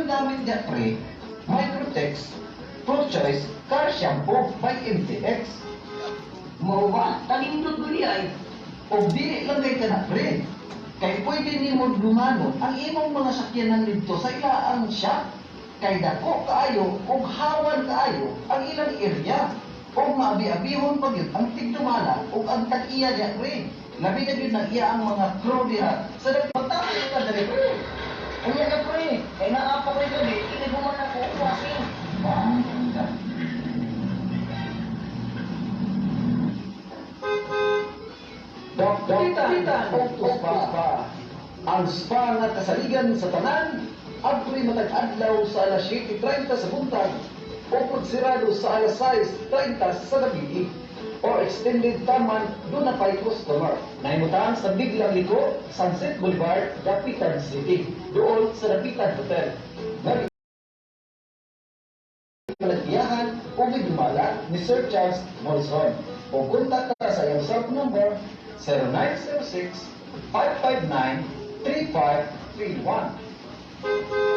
gamit diha, pre, Microtex Pro Choice Car Shampoo by MTX. Mao ba? Kanindot ko niya ay. O dili lang kay kana, pre. Kay pwede nimo dumanon ang imong mga sakyanan didto sa ilaang shop. Kay dako kaayo ug hawan kaayo ang ilang area. Ug maabi-abihon pa gyud ang tigdumala ug ang tag-iya diha, pre. Labi na gyud ang iya ang mga crew diha. Sa nagpatawag ka diri, pre. Unya na, pre, kay naa pa ko'y gabi, iniguman ako washing. Bangga. Dapitan Auto Spa. Ang spa nga kasaligan sa tanan, adtoy matag adlaw sa alas 7:30 sa buntag o pagsirado sa alas 6:30 sa gabi or extended taman duna pay customer. Nahimutan sa Biglang Liko, Sunset Boulevard, Dapitan City. Doon sa Dapitan Hotel. Palagyahan o gidumala ni Sir Charles Morrison. O kontak ka sa iyang cell number 0906-559-3531.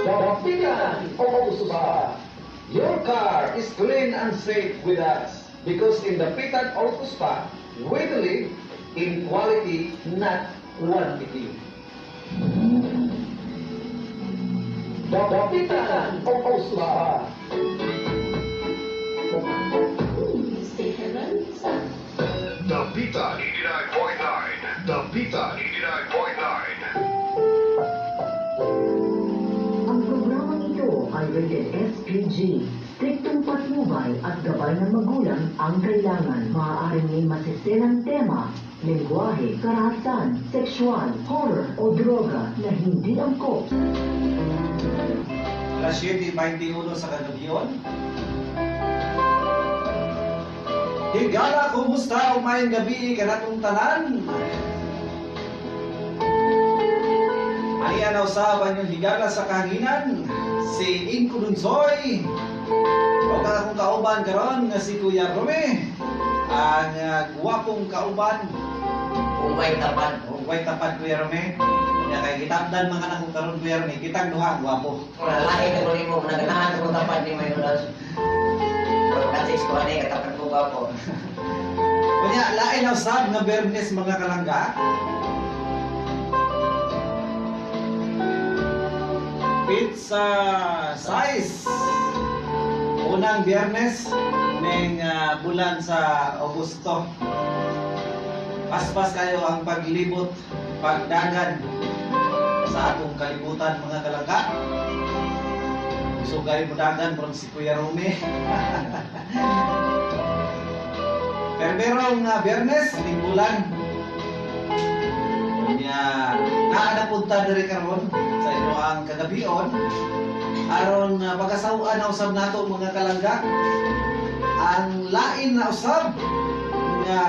Dapitan Auto Spa. Your car is clean and safe with us because in Dapitan Auto Spa, we believe in quality, not quantity. Dapitan Auto Spa. Stay sa Dapitan 89.9. Dapitan 89.9. Ang programang ito ay rated SPG. Striktong patnubay at gabay ng magulang ang kailangan. Maaaring may masiselang tema, lengguwahe, karahasan, sexual, horror o droga na hindi angkop. Alas 7:21 sa kagabion. Higala, kumusta? Umayong gabi kanatong tanan. Aniya na usaban yung higala sa kahanginan, si Inko Dunsoy. O ka akong kauban karon nga si Kuya Rome. Ang gwapong kauban. Ungay tapad. O way tapad, Kuya Rome. Nya kay gitabdan mga anak ko karon, Kuya Rome, kitang duha gwapo. Wala lahi ka ko nimo, naganahan ko tapad ni may oras. Francis ko ani katapad ko ba ko. Kunya, lain na usab nga Bernes, mga kalangga. Pizza size. Unang Biyernes ning bulan sa Agosto. Paspas kayo ang paglibot, pagdagan sa atong kalibutan, mga kalangga. Sugay mo dagan from si Kuya Rome. Pero merong Biyernes ning bulan. Nya, naa na punta diri karon sa inyo ang kagabion aron pagasaw-an na usab nato, mga kalangga, ang lain na usab nga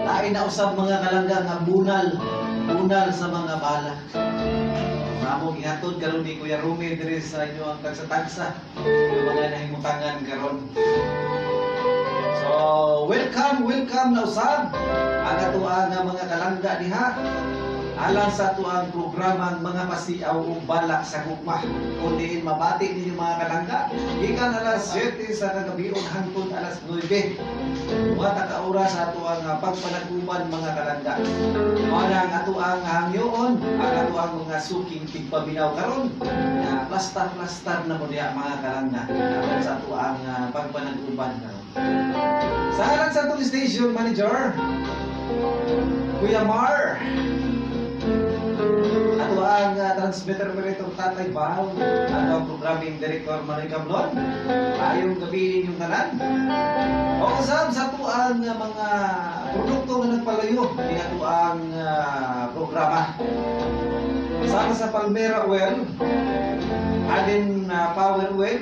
lain na usab, mga kalangga, nga bunal bunal sa mga bala. Mamo gihatod karon ni Kuya Rumi diri sa inyo ang tagsa-tagsa yung mga nahimutangan karon. So, welcome, welcome na usab ang atoang nga mga kalangga diha alang sa atoang programang Mga Pasiaw ug Balak sa Gugma. Kung diin mabati ninyo, mga kalangga, gikan alas 7 sa kagabion hangtod alas 9. Duha ta ka oras sa atoang pagpanaguban, mga kalangga. Mao na ang atoang hangyoon, ang atoang mga suking tigpaminaw karon na plastar-plastar na mo diha, mga kalangga, aron sa atoang pagpanaguban karon. Sa ngalan sa atong station manager, Kuya Mar, ato ang transmitter operator Tatay Bal, ato ang programming director Manoy Cablon. Ayong gabi ninyong tanan. O usab sa ato ang mga produkto nga nagpalayo ni ato ang programa. Sama sa Palmera Oil, Allen Power Oil,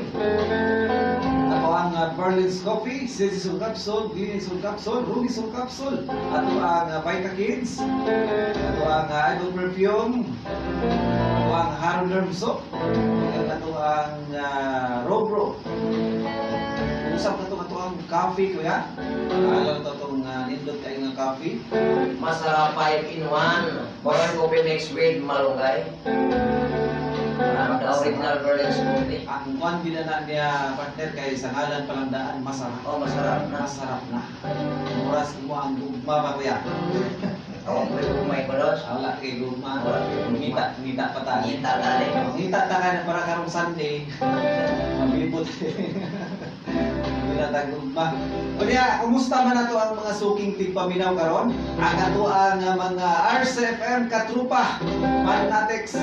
ato ang Berlin's Coffee, Citizen Capsule, Gleason Capsule, Rumison Capsule, ato ang Vita Kids, ato ang Idol Perfume, ato ang Haron Derm Soap, at ato ang Robro. Usap na ato ang coffee, kuya. Alam to itong nindot kayo nga nga coffee. Masarap 5 in 1. Boron coffee mixed with malunggay. The original Berlin smoothie. Ang kwan gina na niya, partner, kay sa ngalan palang daan, masarap. Oh, masarap na. Masarap na. Oras mo ang gugma ba, kuya? Ako po yung may kulos. Wala kay gugma. Wala kay gugma. Ngita, ngita pa tayo. Ngita tali. Ngita ta ka na para karong Sunday. Maglibot. Wala ta gugma. O niya, kumusta man nato ang mga suking tigpaminaw karon? Ang ato ang mga RCFM katrupa, Magnatics.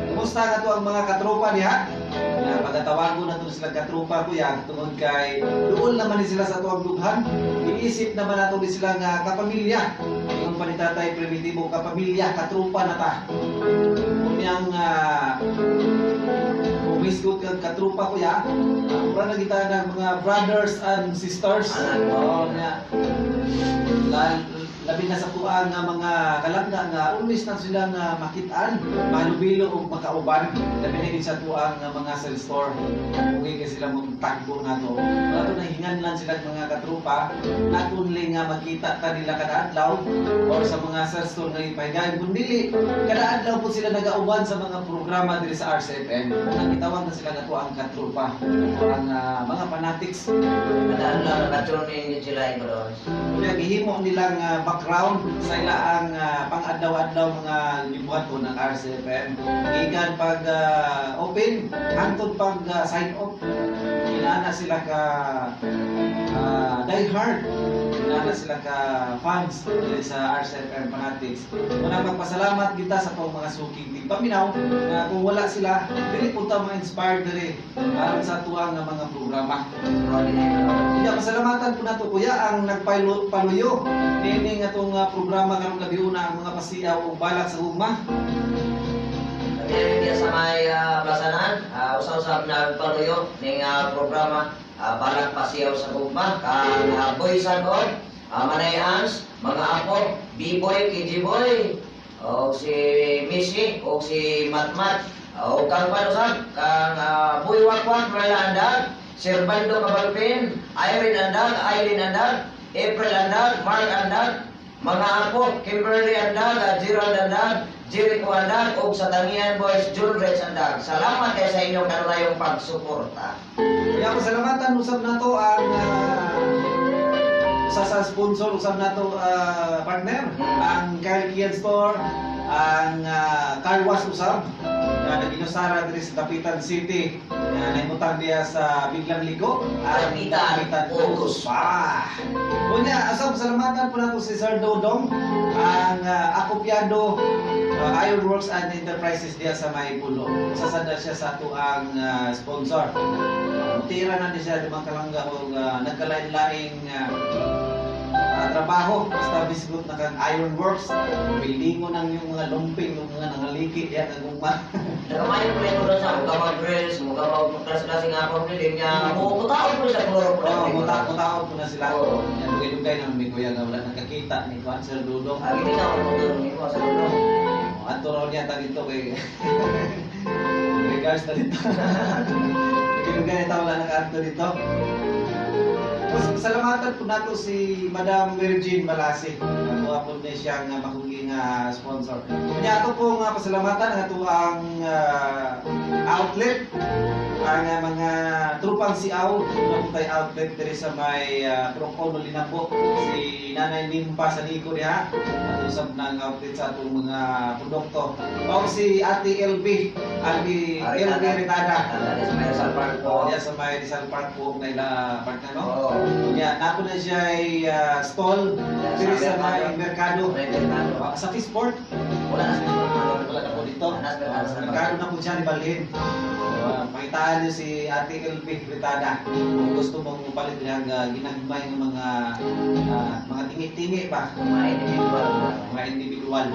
Kumusta nga to ang mga katropa diha? Na pagkatawago na to sila katrupa, kuya, tungod kay duol naman ni sila sa atuang dughan. Iisip naman nato ni sila nga kapamilya. Ingon pa ni Tatay Primitivo, kapamilya, katrupa na ta. Unyang umisgot kang katrupa, kuya, mura na kita ng mga brothers and sisters. Anak. Oo, nga. Labi na sa tuang nga mga kalangga nga always na sila nga makitaan, malubilo o makauban. Labi na gid sa tuang nga mga sell store. Kung kay sila magtagbo na to. Wala to nahingan lang sila mga katrupa, not only nga makita ta nila kada adlaw or sa mga sell store nga ipahigayon, kun dili kada adlaw po sila nagauban sa mga programa diri sa RCFM. Ang gitawag na sila nga tuang katrupa, ang mga fanatics. Kadaan lang, nakatune in sila yung kulos. Kunya gihimo nilang background sa ilaang pang-adlaw-adlaw mga gibuhaton ng RCFM. Gikan pag open hangtod pag sign off. Inana sila ka die hard. Inana sila ka fans diri sa RCFM Fanatics. Muna magpasalamat kita sa atong mga suking tigpaminaw na kung wala sila dili po ta ma-inspire diri aron sa atuang nga mga programa. Oh, di na yung kulos. Kaya pasalamatan po nato, kuya, ang nagpaluyo niini nga atong programa karong gabi una, ang mga pasiyaw ug balak sa gugma. Kami sa may plasanan, usab-usab nagpaluyo ning programa Balak Pasiyaw sa Gugma kang Boy Sagod, Manay Hans, mga apo, B-Boy, KG Boy, o si Missy, o si Matmat, o kang panusab, kang Boy Wakwak, Mala Andag, Sir Bando Kabalpin, Irene Andag, Eileen Andag, April Andag, Mark Andag, mga apo, Kimberly Andag, Gerald Andag, Jericho Andag, ug sa Tangian Boys, June Rich Andag. Salamat kay sa inyong kanunayong pagsuporta. Kaya pasalamatan usab nato ang usa sa sponsor usab nato, partner, ang Kyle Kian Store, ang car wash usab nga naginusara diri sa Dapitan City nga nahimutang diya sa Biglang Ligo, ang Dapitan Auto Spa. Unya, usab pasalamatan po nato si Sir Dodong, ang Acopiado Ironworks and Enterprises diya sa Maypulo. Usa sad na siya sa ato ang sponsor. Tira na ni siya di mga kalangga og nagkalain-laing trabaho basta bisgot na kang ironworks, buildingo nang yung mga lumping yung mga nangaliki diya kang gugma. Nakamayo po rin sa muka mag-grills, muka mag-klase-klase nga po rin niya. Mukutaon po siya kloro po. Oh, mutaon po na sila. Oo. Yan, dugay-dugay naman mi, kuya, nga wala nakakita ni Juan Sir Dudong. Agi din ako matulong nimo sa dulo. Oh, ato raw niya ta dito kay regards na dito. Dugay-dugay na ta wala nakaadto dito. Tapos salamatan po nato si Madam Virgin Balasi. Ato po ni siya nga makugi nga sponsor. Kanya ato po nga pasalamatan ang ato ang outlet, ang mga trupang siaw na po tayo outlet diri sa may Purok Linapo, si Nanay Limpa sa Nico diha at usab ng outlet sa atong mga produkto. O si Ate LB, Ate LB Retada. Dali sa may Rizal Park po. O, diya sa may Rizal Park po na ila partner, no? Oo. Unya, napo na siya ay stall diri sa may merkado. May merkado. Sa Fishport, Wala na sa wala na po dito. Wala na sa merkado. Merkado na po siya ni Balhin. Pakitaan niyo si Ate LB Retada kung gusto mong mupalit niya ang ginagmay ng mga tingi-tingi pa, Mga individual. Mga individual.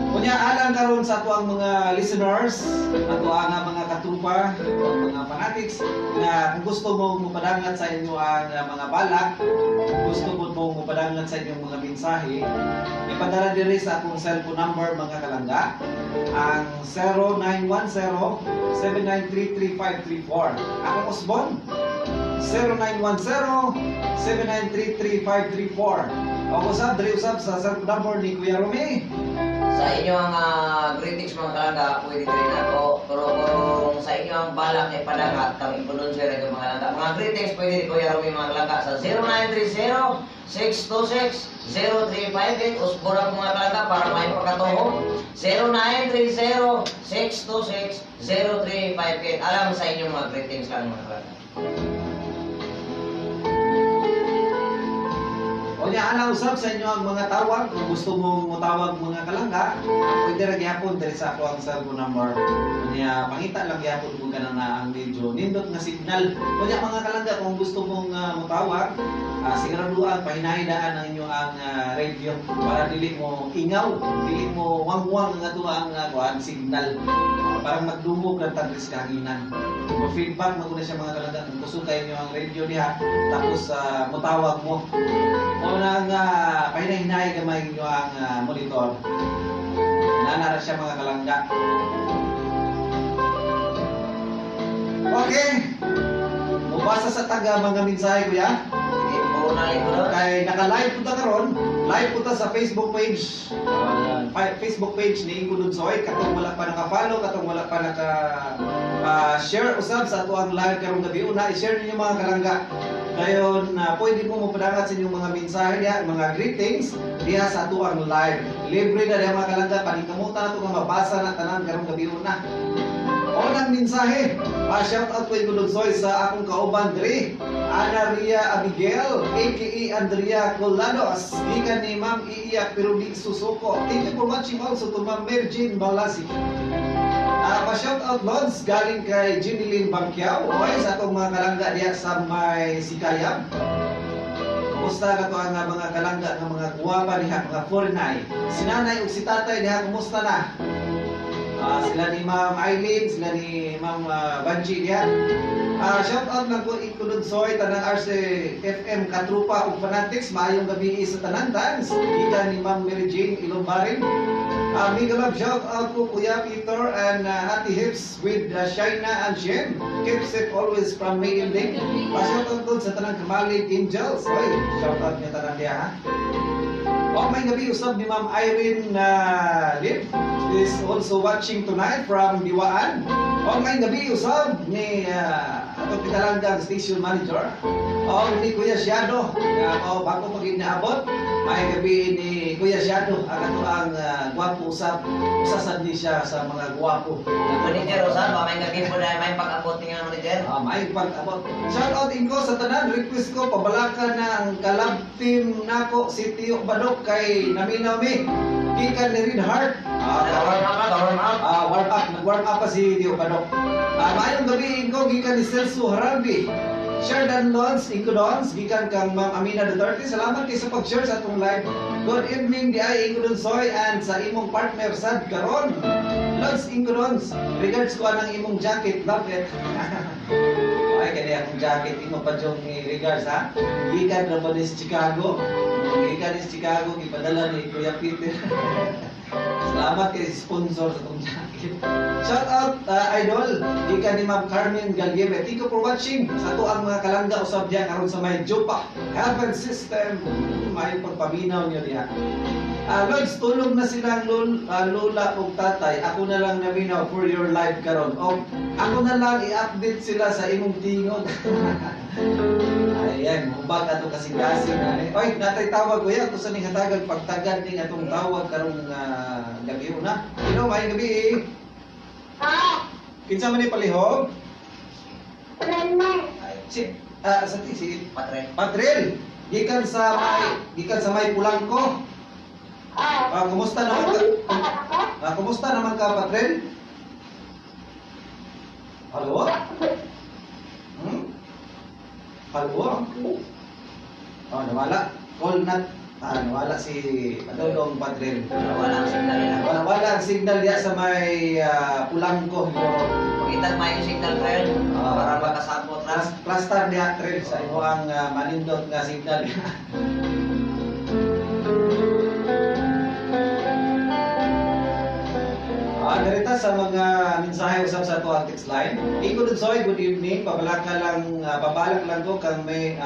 Kunya alang karon sa ato ang mga listeners, ato ang mga katrupa, ang mga fanatics na kung gusto mo mupadangat sa inyo ang mga balak, gusto mo mo mupadangat sa inyong mga mensahe, ipadala diri sa akong cellphone number, mga kalangga, ang 0910-793-3534. Akong usbon, 0910-7933534. O usab, diri usab sa cellphone number ni Kuya Rumi. Sa inyo ang greetings, mga kalangga, pwede rin ako. Pero kung sa inyo ang balak ay padangat, kang i-pronounce rin mga kalangga. Mga greetings, pwede rin, Kuya Rumi, mga kalangga, sa 0930-626-0358. Usbura ko, mga kalangga, para may pagkatuho. 0930-626-0358. Alam sa inyong mga greetings lang, mga kalangga. O niya, ana usab sa inyo ang mga tawag. Kung gusto mong mutawag, mga kalangga, pwede ra gyapon diri sa ako ang cellphone number. O niya, pangita lang gyapon kung kanang na ang medyo nindot nga signal. O niya, mga kalangga, kung gusto mong mutawag, siguraduhan pahinahidaan ang inyo ang radio para dili mo ingaw, dili mo wangwang ang ato ang kuan signal. Parang magdumog ng tagris kahanginan. Mo feedback mo na siya, mga kalangga, kung kusog kayo ang radio diha tapos mutawag mo. O nang pahinahinay gamay inyo ang monitor. Nanara siya, mga kalangga. Okay. Mubasa sa taga mga mensahe, kuya. Sige, buo na lang ko doon. Kay naka-live po ta karon, live po ta sa Facebook page. Facebook page ni Ingo Dudsoy. Katong wala pa naka-follow, katong wala pa naka share usab sa ato ang live karong gabi una, i-share ninyo, mga kalangga. Dayon na pwede mo mopadangat sa inyong mga mensahe diha, mga greetings diha sa ato ang live. Libre na diha, mga kalangga, paningkamutan nato nga mabasa na tanan karong gabi una. Unang mensahe, pa-shout out ko, Ingo Dudsoy, sa akong kauban diri, Ana Ria Abigail, aka Andrea Colados. Gikan ni Ma'am Iiyak pero di susuko. Thank you for watching also to Ma'am Mary Jane Balasi. Pa-shout out, Lods, galing kay Jeneline Bangkiao. Oy, sa atong mga kalangga diha sa may Sikayab. Kumusta ka to ang mga kalangga nga mga guwapa diha, mga foreignay? Si nanay ug si tatay diha, kumusta na? Sila ni Ma'am Eileen, sila ni Ma'am Banji diha. Shout out lang ko Ingo Dudsoy, tanang RC FM katrupa ug fanatics, maayong gabi sa tanan dance. Gikan ni Ma'am Mary Jane Ilombarin. Mega love shout out ko, Kuya Peter and Ate Hips with Shaina and Shen. Keep safe always from May Ending. Pa-shout out ko sa tanang Kamalig Angels. Oy, shout out niya tanan diha ha. Oh, may gabi usab ni Ma'am Irene Lip is also watching tonight from Diwaan. Oh, may gabi usab ni atong pinalanggang station manager. Oh, ni Kuya Shadow. Oh, bago pag inaabot, may gabi ni Kuya Shadow ang ato ang gwapo usab. Usa sad ni siya sa mga gwapo. Manager, usan, may gabi po na may pag-abot nga manager. Ah, may pag-abot. Shout out Ingo sa tanan. Request ko pabalaka na ang kalab team nako si Tio Badok kay naminaw mi. Gikan ni Red Heart. Nag-warm up, nag-warm up. Warm up, nag-warm up pa si Tio Badok. Maayong gabi, Ingo, gikan ni Celso Haralbi. Share dan Lons, Ingo Dons, gikan kang Ma'am Amina Duterte. Salamat kay sa pag-share sa atong live. Good evening di ay Ingo Donsoy and sa imong partner sad karon. Lods Ingo Dons, regards ko anang imong jacket, love it. Ay, kani akong jacket, imo pa jong ni regards ha. Gikan ra ba ni sa Chicago? Gikan ni sa Chicago, gipadala ni Kuya Peter. Salamat kay sponsor sa atong jacket. Shout out, idol, gikan ni Ma'am Carmen Gallieve. Thank you for watching. Sa ato ang mga kalangga usab diha karon sa may Jupa Heaven System. May pagpaminaw niyo diha. Lods, tulog na silang lola ug tatay. Ako na lang naminaw for your live karon. O, ako na lang i-update sila sa imong tingog. Ayan, mubag ato kasing-kasing na ni. Oy, natay tawag, kuya, ato sa ning hatagan pagtagan ning atong tawag karong gabi una. Hello, maayong gabi. Ah, Kinsa man ni, palihog? Raymond. Ay, Si sa ti si patre. Patril. Gikan sa may Pulangko. Ah, Kumusta naman ka? ako? Kumusta naman ka, Patril? Hello? Hello? Oh, nawala. Call not. Nawala si Dodong Patril. Wala ang signal nila. Wala, wala ang signal diya sa may Pulangko. Pagitag may signal trail para makasabot ra. Cluster diha, Trail, sa imo ang manindot nga signal. Dirita. sa mga mensahe usab sa ato ang text line. Iko Dudsoy, good evening. Pabalaka lang, pabalak lang ko kang may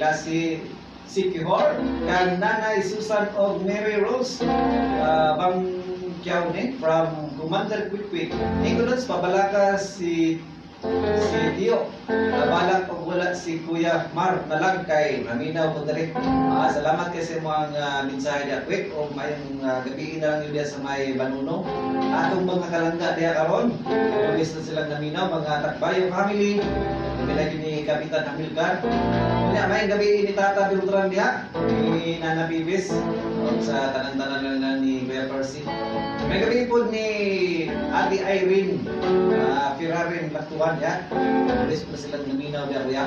lasi si Kihor, kang Nanay Susan og Mary Rose, bang ni from Commander Quick Quick. Iko Duds, pabalaka si Tio. Balak og wala si Kuya Mar na lang kay maminaw ko diri. Salamat kay sa imong mensahe diya quick o mayong gabi na lang yun diya sa may Banuno. Atong mga kalangga diya karon. Always na silang naminaw mga Takbayo family. Labi ni Kapitan Hamilcar. Unya may gabi ni Tata Beltran diha ni Nana Bibis o sa tanan-tanan lang na ni Kuya Percy. May gabi po ni Ate Irene Ferrarin Laktuan ya. Always po silang naminaw diya, kuya.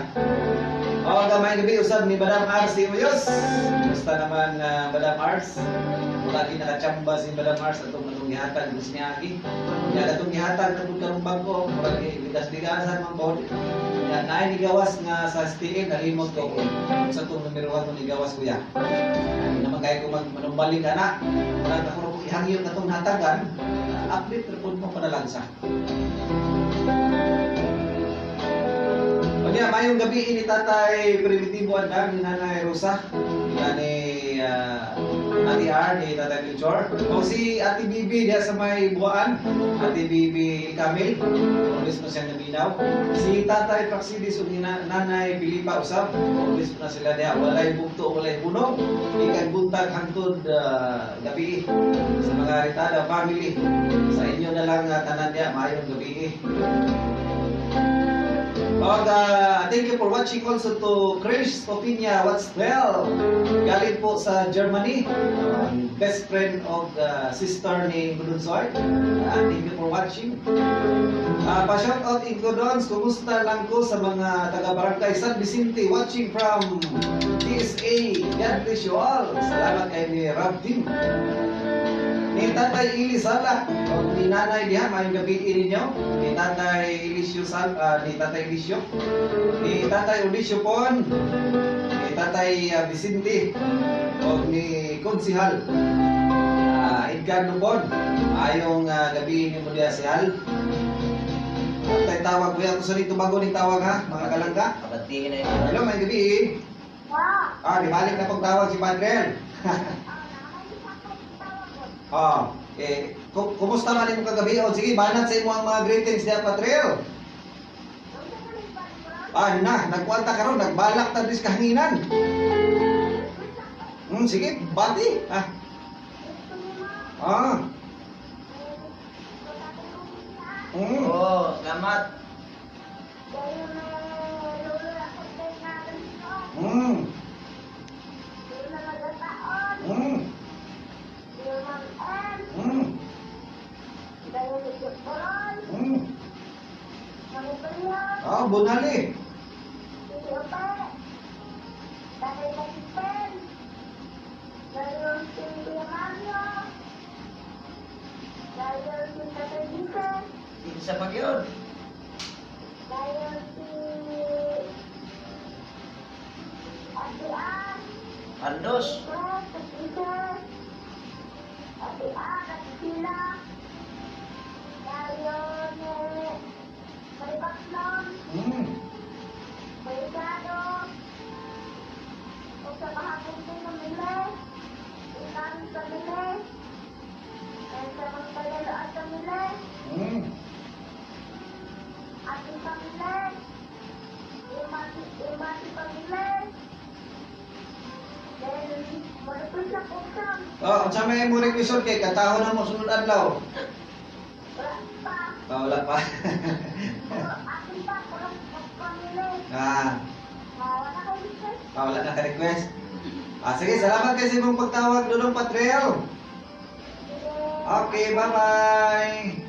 O, gamay gabi usab ni Madam RC Uyos. Kumusta naman, Madam Ars? Wala di nakachamba si Madam Ars atong atong gihatag gusto niya aki. Nya atong gihatag na pud karong bag-o, murag ligas-ligasan man pod. Nya naay nigawas nga sa STM, nalimot ko kung sa tong numerohan mo nigawas, kuya. Hindi naman kaya ko mag manumbalik ana. Murag ako ro ihangyo na tong hatagan. Update ra pud mo panalangsa. Unya, mayong gabi ni Tatay Primitivo Andam, ni Nanay Rosa, ni Nanay Ate R, ni Tatay Melchor. O si Ate Bibi diya sa may buwaan, Ate Bibi Camille, always mo siyang naminaw. Si Tatay Praxidis ug ni Nanay Filipa Usab, always mo na sila diya. Walay bugto, walay hunong. Ikag buntag hangtod gabi sa mga Ritada family. Sa inyo na lang tanan diya, mayong gabi. Og, thank you for watching also to Chris Opinia What's Well. Galing po sa Germany. Best friend of the sister ni Gudunsoy. Thank you for watching. Pa-shout out Inkodons, kumusta lang ko sa mga taga-barangay San Vicente watching from TSA. God bless you all. Salamat kay ni Rob Team. Ni Tatay Ili Sala, o ni Nanay diha, maayong gabi ninyo. Ni Tatay Elisio Sal, ni Tatay Elisio. Ni Tatay Ulisio Pon, ni Tatay Vicente, o ni Konsihal Edgar Lupon. Maayong gabi nimo diha si Hal. Tay tawag kuya, ako sa dito bago ning tawag ha, mga kalangga. Kabantihin na ito. Hello, maayong gabi. Wow. Ah, di balik na pong tawag si Padrel. Oh, eh, kumusta man imo kagabi? O sige, banat sa imo ang mga greetings diha, Patrel. Ah, na, nagkwanta karon, nagbalak ta dis kahanginan. Sige, bati. Ah. Ah. Oo, salamat. Oh, bunali. Sa pag yun. Dayon si Ate Ann, Andos. Ate Ate Ann, Ate Sila. Dayon eh, may Baklon, may Gado, o sa kahapon ko ng Mile, ilan sa Mile, ay sa mga palalo at sa Mile, Ate Pamile, Imati, Imati Pamile, then, malapit sa kusang, Oh, unsa may mo request kay katahon na mo sunod adlaw? Wala pa, Ah, wala pa. pero akin pa, kurang Pamile, Ah, wala ka request. ah, wala na ka request. Ah, sige, salamat kay sa imong pagtawag, Dudong Patrel. Okay, bye-bye.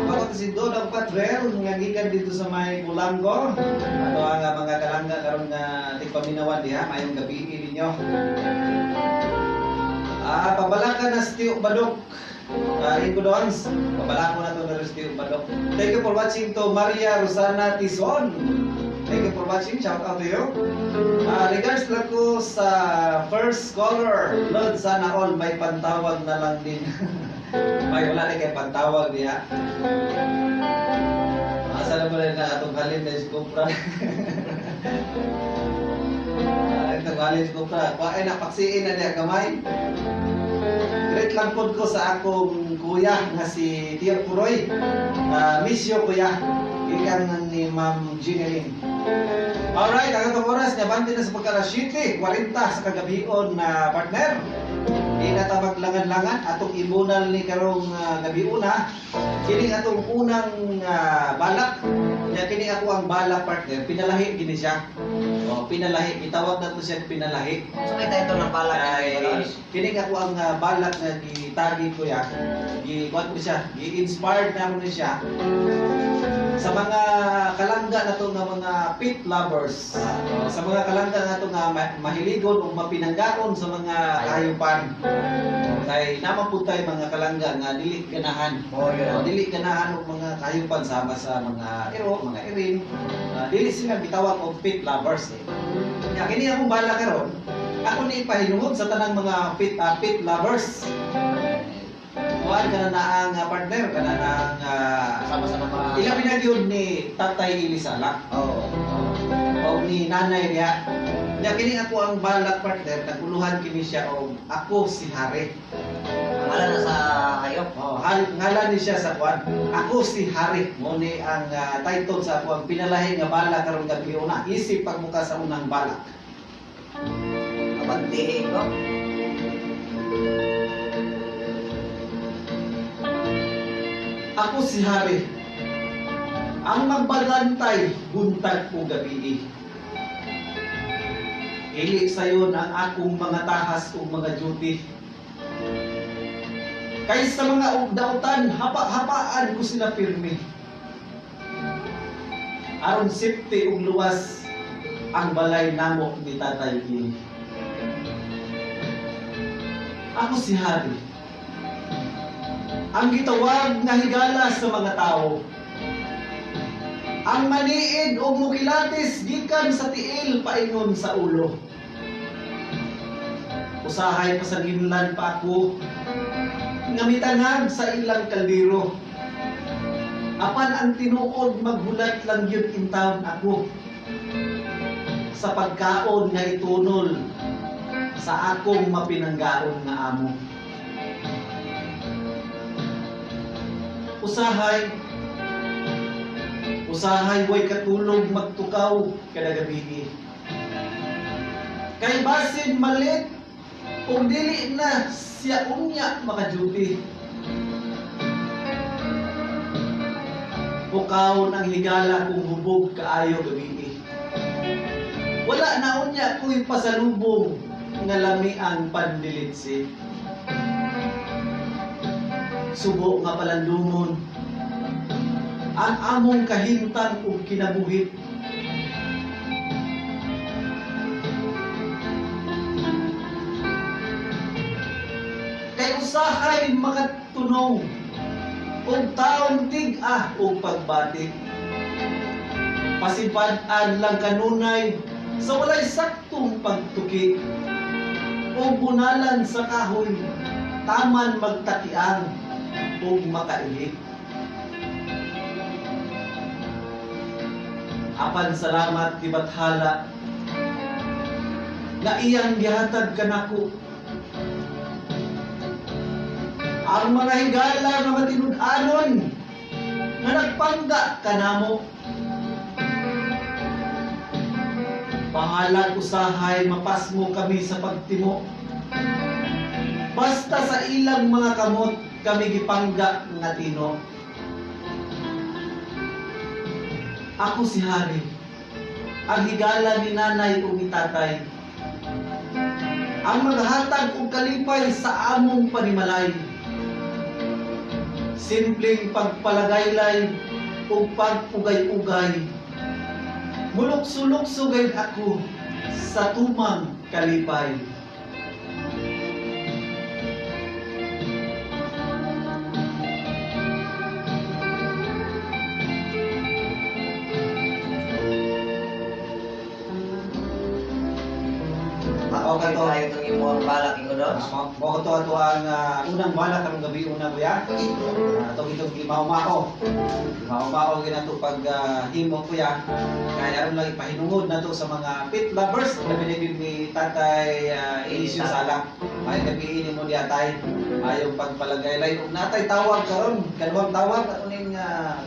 Ako si Dodong Patrel nga gikan dito sa may Bulango. Ano ang mga kalangga karon nga tigpaminawan diha, maayong gabi ninyo. Ah, pabalaka na si Tio Badok. Ingo Dons, pabalako na to na si Tio Badok. Thank you for watching to Maria Rosana Tison. Thank you for watching. Shout out to you. Regards lang ko sa first caller. Lord, sana all may pantawag na lang din. May wala na kay pantawag niya. Asa na ba na atong halin na si Kupra? Itong halin si Kupra. Kuhain na, paksiin na niya gamay. Great lang pod ko sa akong kuya nga si Tio Puroy. Miss you, kuya. Ikan ni Ma'am Gineline. Alright, ang atong oras nabante na sa pagka 7:40 sa kagabion na partner. Di na ta maglangan-langan atong ibunal ni karong gabi una. Kini atong unang balak. Nya kini ako ang balak, partner. Pinalahi gini siya. Oh, pinalahi, gitawag nato siya pinalahi. So may title ng balak Ay, ni Lods. kini ako ang balak na gitagi ko ya. Gi kuan ko siya, gi-inspired na ako ni siya sa mga kalangga na to nga mga pet lovers. Oh, sa mga kalangga na to nga mahiligon o mapinanggaon sa mga kahayupan. Kay naman pud tay mga kalangga nga dili ganahan. Oh, yun. O, dili ganahan og mga kahayupan sama sa mga iro, mga iring. Dili sila gitawag og pet lovers eh. Nya kini akong balak karon, ako ni ipahinungod sa tanang mga pet lovers. Kuan kana na ang partner, kana na ang Sama sa mga ilabi na gyud ni Tatay Elisala. Oo. O ni nanay niya. Nya kini ako ang balak, partner, naguluhan kini siya og Ako si Hari. Ang ngalan na sa hayop. Oh, ngalan ni siya sa kuan. Ako si Hari. Mo ni ang title sa ako ang pinalahi nga balak karong gabi una. Isip pagmuka sa unang balak. Abantihin ko. Ako si Hari. Ang magbalantay buntag o gabi. Ili sayon ang akong mga tahas ug mga duty. Kay sa mga ugdautan, hapa-hapaan ko sila pirmi. Aron safety ug luwas ang balay namo ni Tatay Gil. Ako si Hari. Ang gitawag nga higala sa mga tao. Ang maniid o mukilatis gikan sa tiil paingon sa ulo. Usahay pasanginlan pa ako nga mitanag sa ilang kaldero. Apan ang tinuod maghulat lang yun in town ako sa pagkaon nga itunol sa akong mapinanggaon nga amo. Usahay, usahay way katulog magtukaw kada gabi. Kay basin malit ug dili na siya unya maka-duty. Pukaw ang higala kung hubog kaayo gabi. Wala na unya ko'y pasalubong nga lami ang pandilitsi. Subo nga palandumon ang among kahimtang ug kinabuhi. Kay usahay makatunong ug taong tig-a ug pagbati. Pasibad-an lang kanunay sa walay saktong pagtuki ug bunalan sa kahoy taman magtakiang ug makaili. Apan salamat ti Bathala nga iyang gihatag kanako ang mga higala nga matinud-anon nga nagpangga kanamo. Pangalan usahay mapasmo kami sa pagtimo. Basta sa ilang mga kamot kami gipangga nga tino. Ako si Hari, ang higala ni nanay ug ni tatay. Ang maghatag og kalipay sa among panimalay. Simpleng pagpalagaylay ug pagpugay-ugay. Mulukso-lukso gayud ako sa tumang kalipay. Mao ka to. Tayo itong imong balak ingon doon. Mao ka to ato ang unang balak karong gabi una, kuya. Atong itong gimao-mao. Gimao-mao ginato pag himo, kuya. Kaya aron lang ipahinungod nato sa mga pet lovers labi na gyud ni Tatay Eliseo Sala. May gabi ini mo diya, tay. Ayong pagpalagay-lay ug natay tawag karon, kaduhang tawag ato ning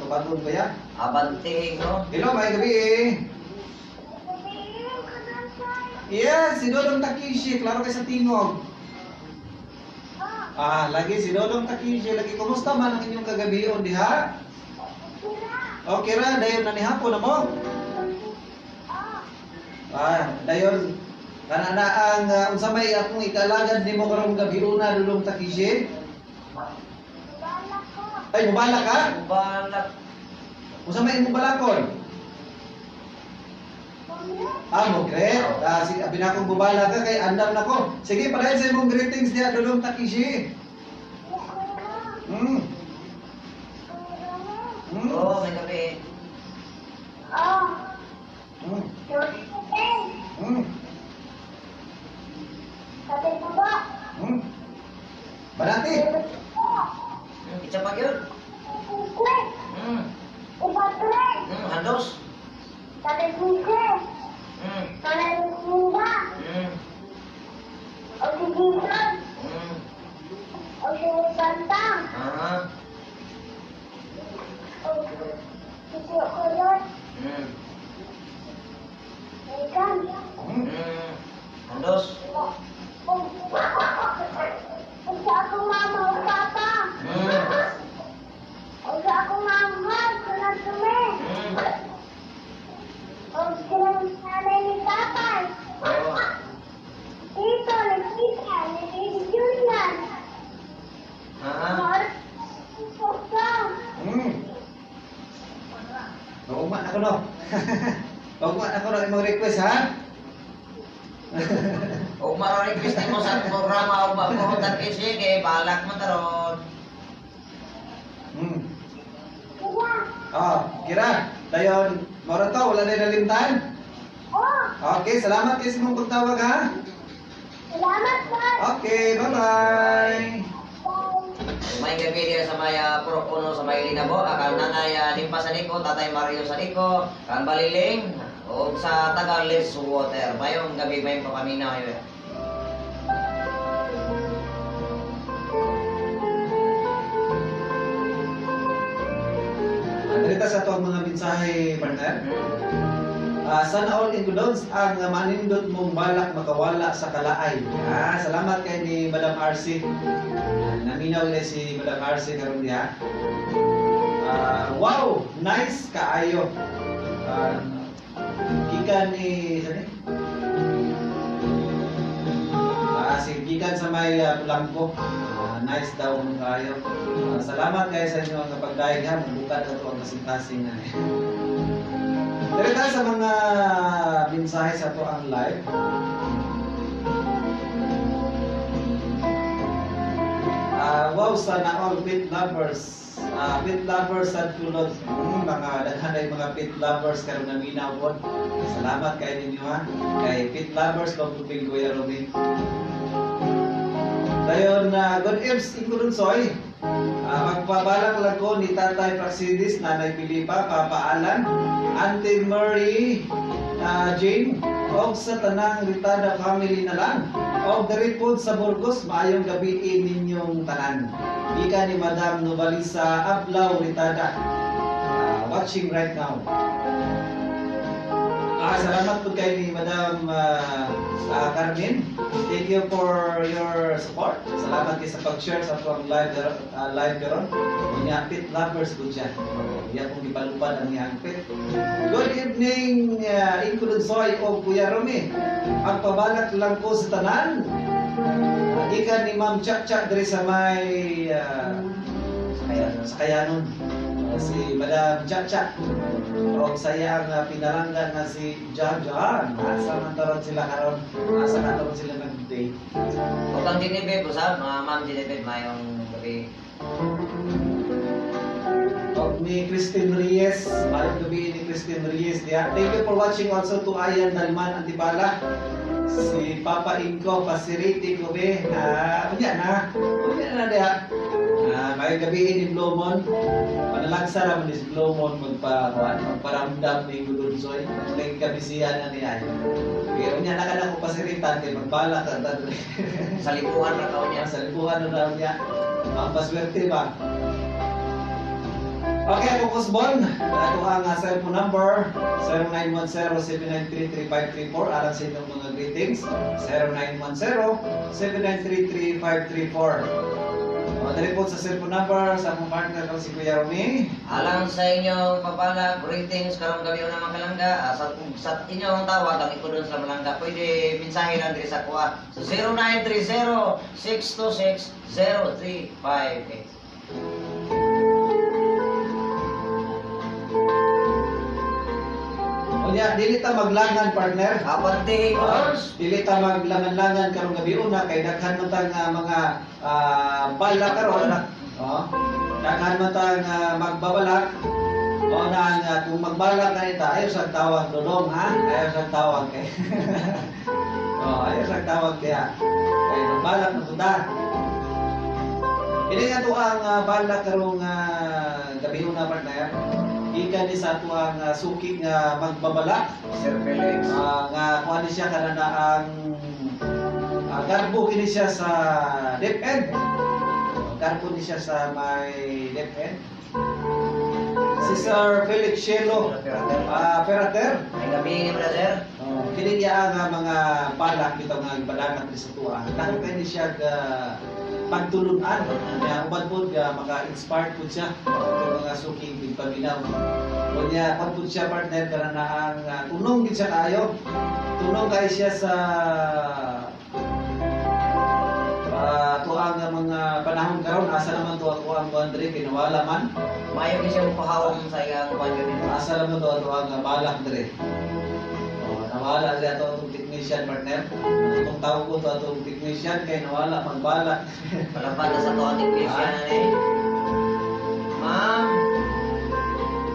tubagon, kuya. Abante no. Hello, may gabi. Yes, si Dodong Takishi, klaro kay sa tingog. Ah, lagi si Dodong Takishi, lagi kumusta man ang inyong kagabion diha? Okay ra, dayon na ni hapon na mo. Ah, dayon kana na ang unsa may akong ikalagad nimo karong gabiuna, Dodong Takishi? Ay, mubalak ka? Balak. Unsa may imong balakon? Ah, mo great. Ah, si abi na akong bubala ka kay andam na ko. Sige, padayon sa imong greetings diha, Dodong Takishi. Oh, may gabi. Banati. Itsa pa gyud. Handos. Handos. Sa akong mama o papa. O sa akong mama, sunod kami. O silang nanay ni tatay. Oh. Tito, ni tita, ni Tito Julian. Mga puso. Ugma na ko no. Ugma na ko no imong request ha. Og maro request nimo sa programa og ba Takishi kay balak mo taron. Kuya. Oh, kira. Dayon, mao to, wala na nalimtan. Oh, Okay, salamat kay sa imong pagtawag ha. salamat po. Okay, bye-bye. Bye. May gabi diya sa may Purok Uno sa may Linabo, akang nanay Limpa Sanico, Tatay Mario Sanico, kang Baliling, ug sa taga Water. Mayong gabi may papaminaw yun. Dito sa ato ang mga mensahe, partner. Sana all includes ang manindot mong balak makawala sa kalaay. Ah, salamat kay ni Madam RC. Naminaw nila si Madam RC karon diha. Wow, nice kaayo. Gikan ni sani? Si gikan sa may Pulambo. Nice daw mo kaayo. Salamat kayo sa inyo ang pagdayeg ha. Bukan na to ang kasing-kasing na. Dito tayo sa mga mensahe sa to ang live. Wow, sana all pet lovers. Pet lovers at tulod. Mga daghan ay mga pet lovers karon na minaw pod. Salamat kay ninyo ha. Kay pet lovers pag tubig Kuya Robin. Dayon na good eves Inkulunsoy. Magpabalak lang ko ni Tatay Praxidis, Nanay Pilipa, Papa Alan, Auntie Murray, Jane, og sa tanang Ritada family na lang. Og diri pod sa Burgos, maayong gabi ninyong tanan. Ika ni Madam Novalisa Ablaw Ritada. Watching right now. Salamat po kay ni Madam Carmen. Thank you for your support. Salamat kay sa pag-share sa atong live karon. Unya pet lovers ko siya. Iya pong gipalupad ang iyang pet. Good evening, Inkulunsoy o Kuya Romy. Ang pabalak lang ko sa tanan. Gikan ni Ma'am Chacha diri sa may sa Kayanon. Si Madam Chacha. O saya ang pinalanggan na si John John. Asa man taron sila karon? Asa ka taron sila nag-date? Ug kang Genevieve, usab, mga Ma'am Genevieve, mayong gabi. Og ni Christine Reyes, maayong gabi ni Christine Reyes diha. Thank you for watching also to Ayan Dalman Antipala. Si Papa Inko, pasiriti ko be. Ah, unya na. Unya na diha. Ah, may gabi ni Blomon. Panalagsa ra man ni si Blomon magpa magparamdam ni Gudunsoy. Kay kabisihan na niya. Pero unya na ka na ko pasiritan kay magbala ka ta. Sa libuhan ra kaon niya. Sa libuhan na daw niya. Ang paswerte ba? Okay, ako Kusbon. Ako ang cellphone number 0910-793-3534. Alang sa inyong mga greetings. 0910-793-3534. O, dali po sa cellphone number sa akong partner ko si Kuya Romy. Alang sa inyong papala, greetings karong gabi na mga kalangga. Ah, sa inyong tawag ang ikudon sa malangga. Pwede mensahe lang diri sa kuha. So 0930 626 0358. O niya, dili ta maglangan partner. Abante Oo. Dili ta maglangan-langan karong gabi una kay daghan man tang mga bala karon. Oo. Daghan man tang magbabalak. O na ang kung magbalak na ita, ayaw sa tawag dodong ha. Ayaw sa tawag kay. Oh, ayaw sa tawag diha. Kay magbalak na punta. Ini nga to ang balak karong gabi una partner. Gikan ni sa ato ang suki nga magbabalak. Sir Felix. Ah, nga kuha ni siya kanana ang garbo kini siya sa DepEd. Garbo ni siya sa may DepEd. Si Sir Felix Shelo Ferrater. Ay gabi ni brother. Oh, kini niya ang mga balak bitaw nga gibalangat ni sa tuwa. Dako kay ni siya ga pagtulunan niya uban pud ga maka-inspire pud siya sa mga suking tigpaminaw. Unya kon pud siya partner kana ang tunong gid siya kaayo. Tunong kay siya sa tuang nga mga panahon karon asa naman to ako ang kuan diri kay nawala man. Mayo gyud siya mopahawom sa iyang kuan yun. Asa naman to ato ang balak diri. Oh, nawala siya ato atong technician partner. Atong tawag ko to atong technician kay nawala magbalak. Palapan na sa to ang technician na ni. Ma'am,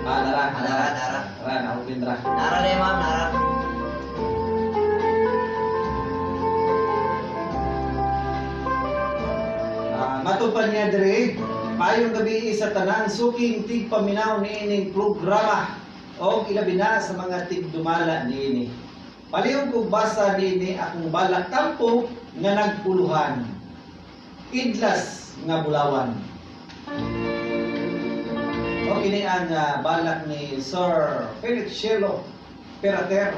Ah, nara, nara nara. Nara, naubin ra. Nara na ma'am, nara. Ah, matupad niya diri. Payong gabi sa tanan suking tigpaminaw niining programa og ilabi na sa mga tigdumala niini. Palihog kog basa niini akong balak kampo nga nagpuluhan. Idlas nga bulawan. O kini ang balak ni Sir Felix Shelo Peratero.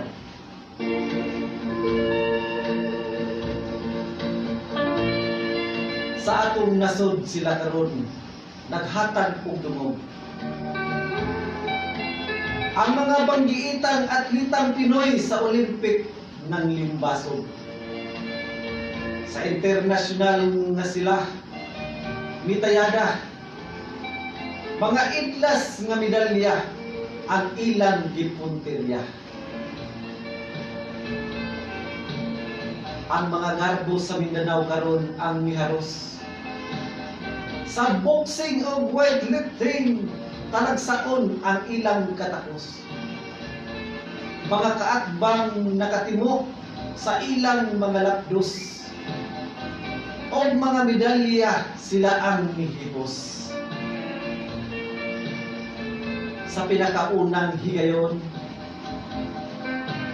Sa atong nasod sila karon naghatag og dungog. Ang mga banggiitang atlitang Pinoy sa Olympic ng limbasog. Sa international nga sila mitayada. Mga idlas nga medalya ang ilang gipuntirya. Ang mga garbo sa Mindanao karon ang miharos. Sa boxing o weightlifting, talagsaon ang ilang katakos. Mga kaatbang nakatimo sa ilang mga lapdos. O mga medalya sila ang mihibos. Sa pinakaunang higayon,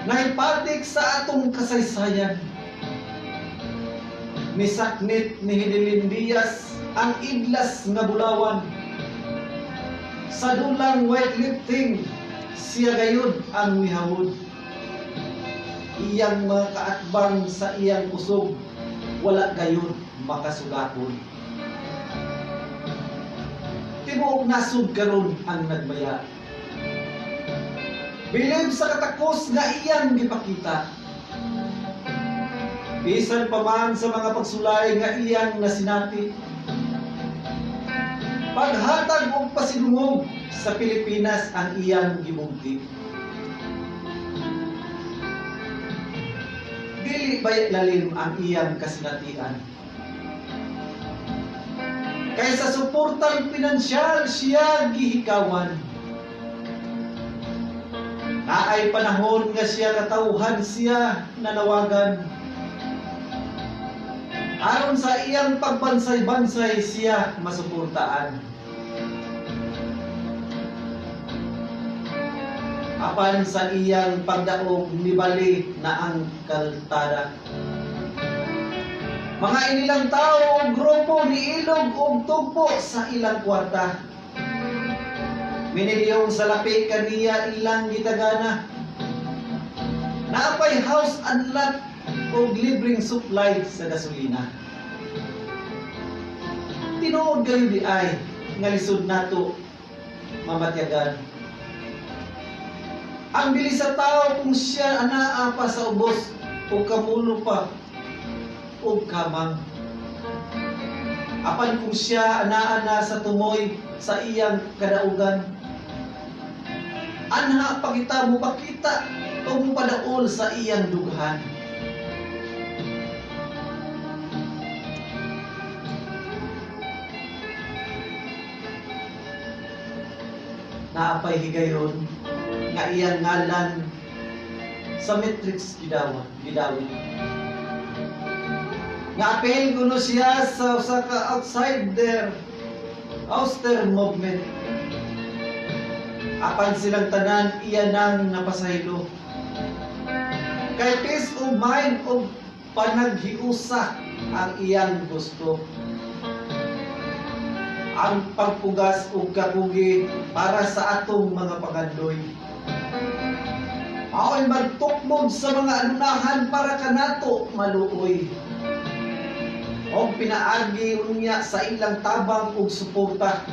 naipatik sa atong kasaysayan, misaknit ni Hidilyn Diaz ang idlas nga bulawan. Sa dulang weightlifting, siya gayud ang mihawod. Iyang mga kaatbang sa iyang kusog, wala gayud makasugakon. Tibuok nasod karon ang nagmaya. Bilib sa katakos nga iyang gipakita. Bisan pa man sa mga pagsulay nga iyang nasinati. Paghatag og pasidungog sa Pilipinas ang iyang gibugti. Dili bay lalim ang iyang kasinatian. Kaysa suportang pinansyal siya gihikawan. Naay panahon nga siya katawhan siya nanawagan. Aron sa iyang pagbansay-bansay siya masuportaan. Apan sa iyang pagdaog nibali na ang kaltada. Mga inilang tao o grupo ni ilog og tugpo sa ilang kwarta. Miniliyong sa lapi kaniya ilang gitagana. Naapay house and lot og libreng supply sa gasolina. Tinuod gayo di ay nga lisod nato mamatyagan. Ang bilis sa tao kung siya anaa pa sa ubos o kamulo pa o kamang. Apan kung siya anaa na sa tumoy sa iyang kadaugan, anha pa kita mupakita o mupadaol sa iyang dughan. Naapay higayon nga iyang ngalan sa matrix gidawa, gidawit. Nga apel kuno siya sa usa ka outsider ouster movement. Apan silang tanan iya nang napasaylo. Kay peace of mind o panaghiusa ang iyang gusto. Ang pagpugas og kakugi para sa atong mga pangandoy. Ao'y magtukmog sa mga anunahan para kanato maluoy. Og pinaagi unya sa ilang tabang ug suporta.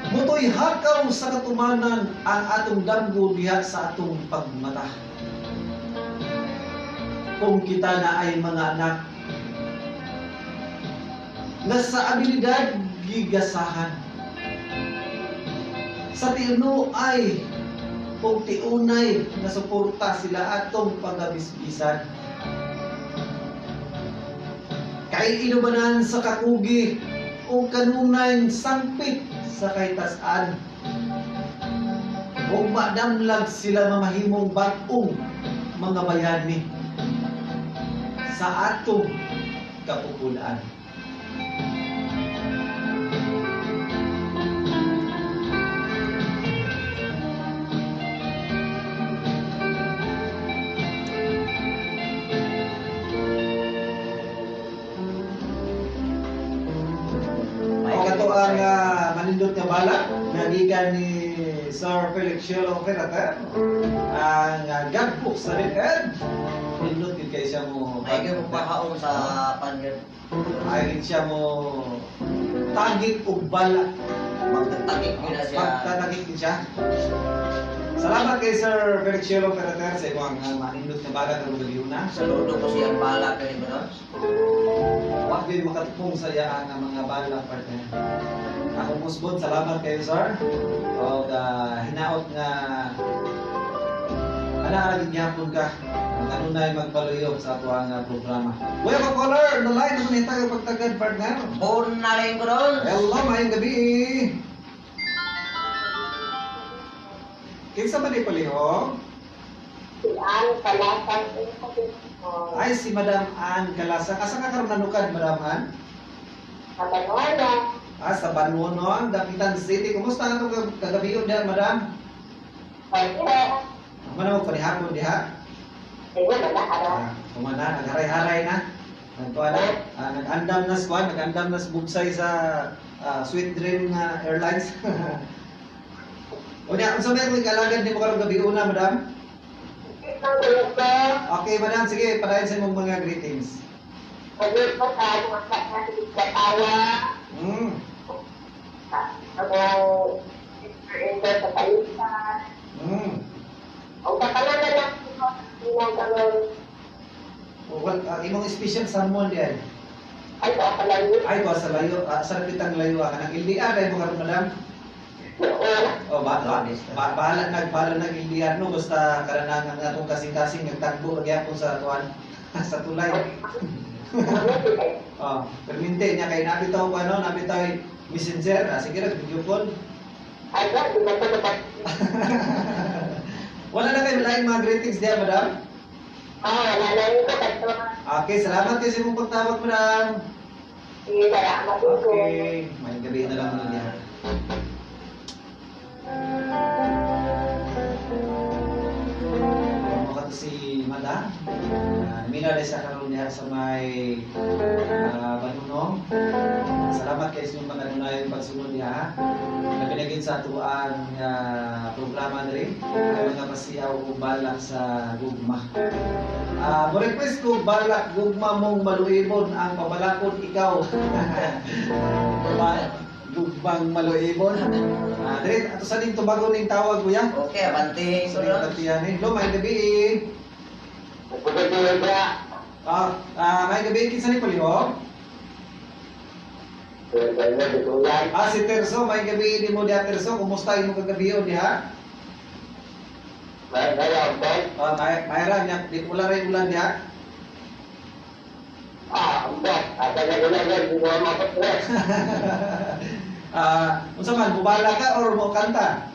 Mutoy hakaw sa katumanan ang atong damgo diha sa atong pagmata. Kung kita na ay mga anak nga sa abilidad gigasahan, sa tiuno ay kung tiunay nga suporta sila atong pagabisbisan. Kay inubanan sa kakugi o kanunay sangpit sa kaytas-an. Ug madamlag sila mamahimong bag-ong mga bayani sa atong kapupulaan. O kato ang manindot nga bala nagikan ni Sir Felix Shelo Ferreter ang gagpok sa DepEd. Nindot gid kay siya mo. Ay kayo mo pahaong sa pangyod. Ay gid siya mo tagik og bala. Magtatagik yun na siya. Magtatagik gid siya. Salamat kay Sir Felix Shelo Ferreter sa imong manindot nga bala karong gabi. Saludo ko siyang bala kay ba? Wa gyud makatupong sa iya ang mga bala, partner. Akong musbon, salamat kayo, sir. Og hinaot nga ana ra gid gyapon ka. Ang kanunay magpaluyo sa ato ang programa. We have a caller on the line. Ano nita kay pagtagad, partner? Bon na rin ko doon. Hello, maayong gabi. Kinsa man ni palihog? Si Ann Kalasan ko. Ay, si Madam Ann Kalasang. Asa ka karon nanukad, Madam Ann? Kabanwala. Ah, sa Banuonon, Dapitan City. Kumusta nga itong kagabi yun diha, Madam? Pwede. Mana mo panihapon diha? Ay, wala na. Ah, kumana, nagharay-haray na. Nagkuha na, nag-andam na squad, nag-andam na sa bugsay sa Sweet Dream nga Airlines. Unya, unsa may akong ikalagad nimo karong gabi una, Madam? Okay, Madam, sige, padayon sa imong mga greetings. Pwede po sa mga katawa. Ako, sister Angel sa Palisan. O kapalanan lang ko, ginagawa. Well, imong special someone diyan. Ay, sa palayo. Ay, ko sa layo, sa pitang layo ka nang LDR ay mo karon, Madam. Oo. Oh, ba, ba, ba, bahala nag LDR no, basta karanang ang atong kasing-kasing nagtagbo gyapon sa tuan sa tulay. Oh, perminte niya kay nabitaw pa no, nabitaw messenger, sige ra video call. Ay, di ba ito? laing mga greetings diha, madam? Ah, wala na rin ko kadto. Okay, salamat kayo sa imong pagtawag, madam. Sige, salamat ko. Okay, may gabi na lang muna niya. Mo ka to si Madam. Mina sa karon diha sa may Banunong. Salamat kay sa inyong pagkanunayon pagsunod diha. Labi na gyud sa atuang programa diri ang mga pasiyaw ug balak sa gugma. Mo request ko balak gugma mong maluibon ang pabalakon ikaw. Gugmang maluibon. Diri ato sa ning tubagon ning tawag kuya. Okay, abante Sa ko ning doon. katiyan ni. Lo may gabi. Eh. May gabi kinsa ni palihog? Si Terso, may gabi ni mo diha Terso. Kumusta imo kagabi diha? May mayra nya di ulan ray ulan diha. Unsa man bubala ka or mo kanta?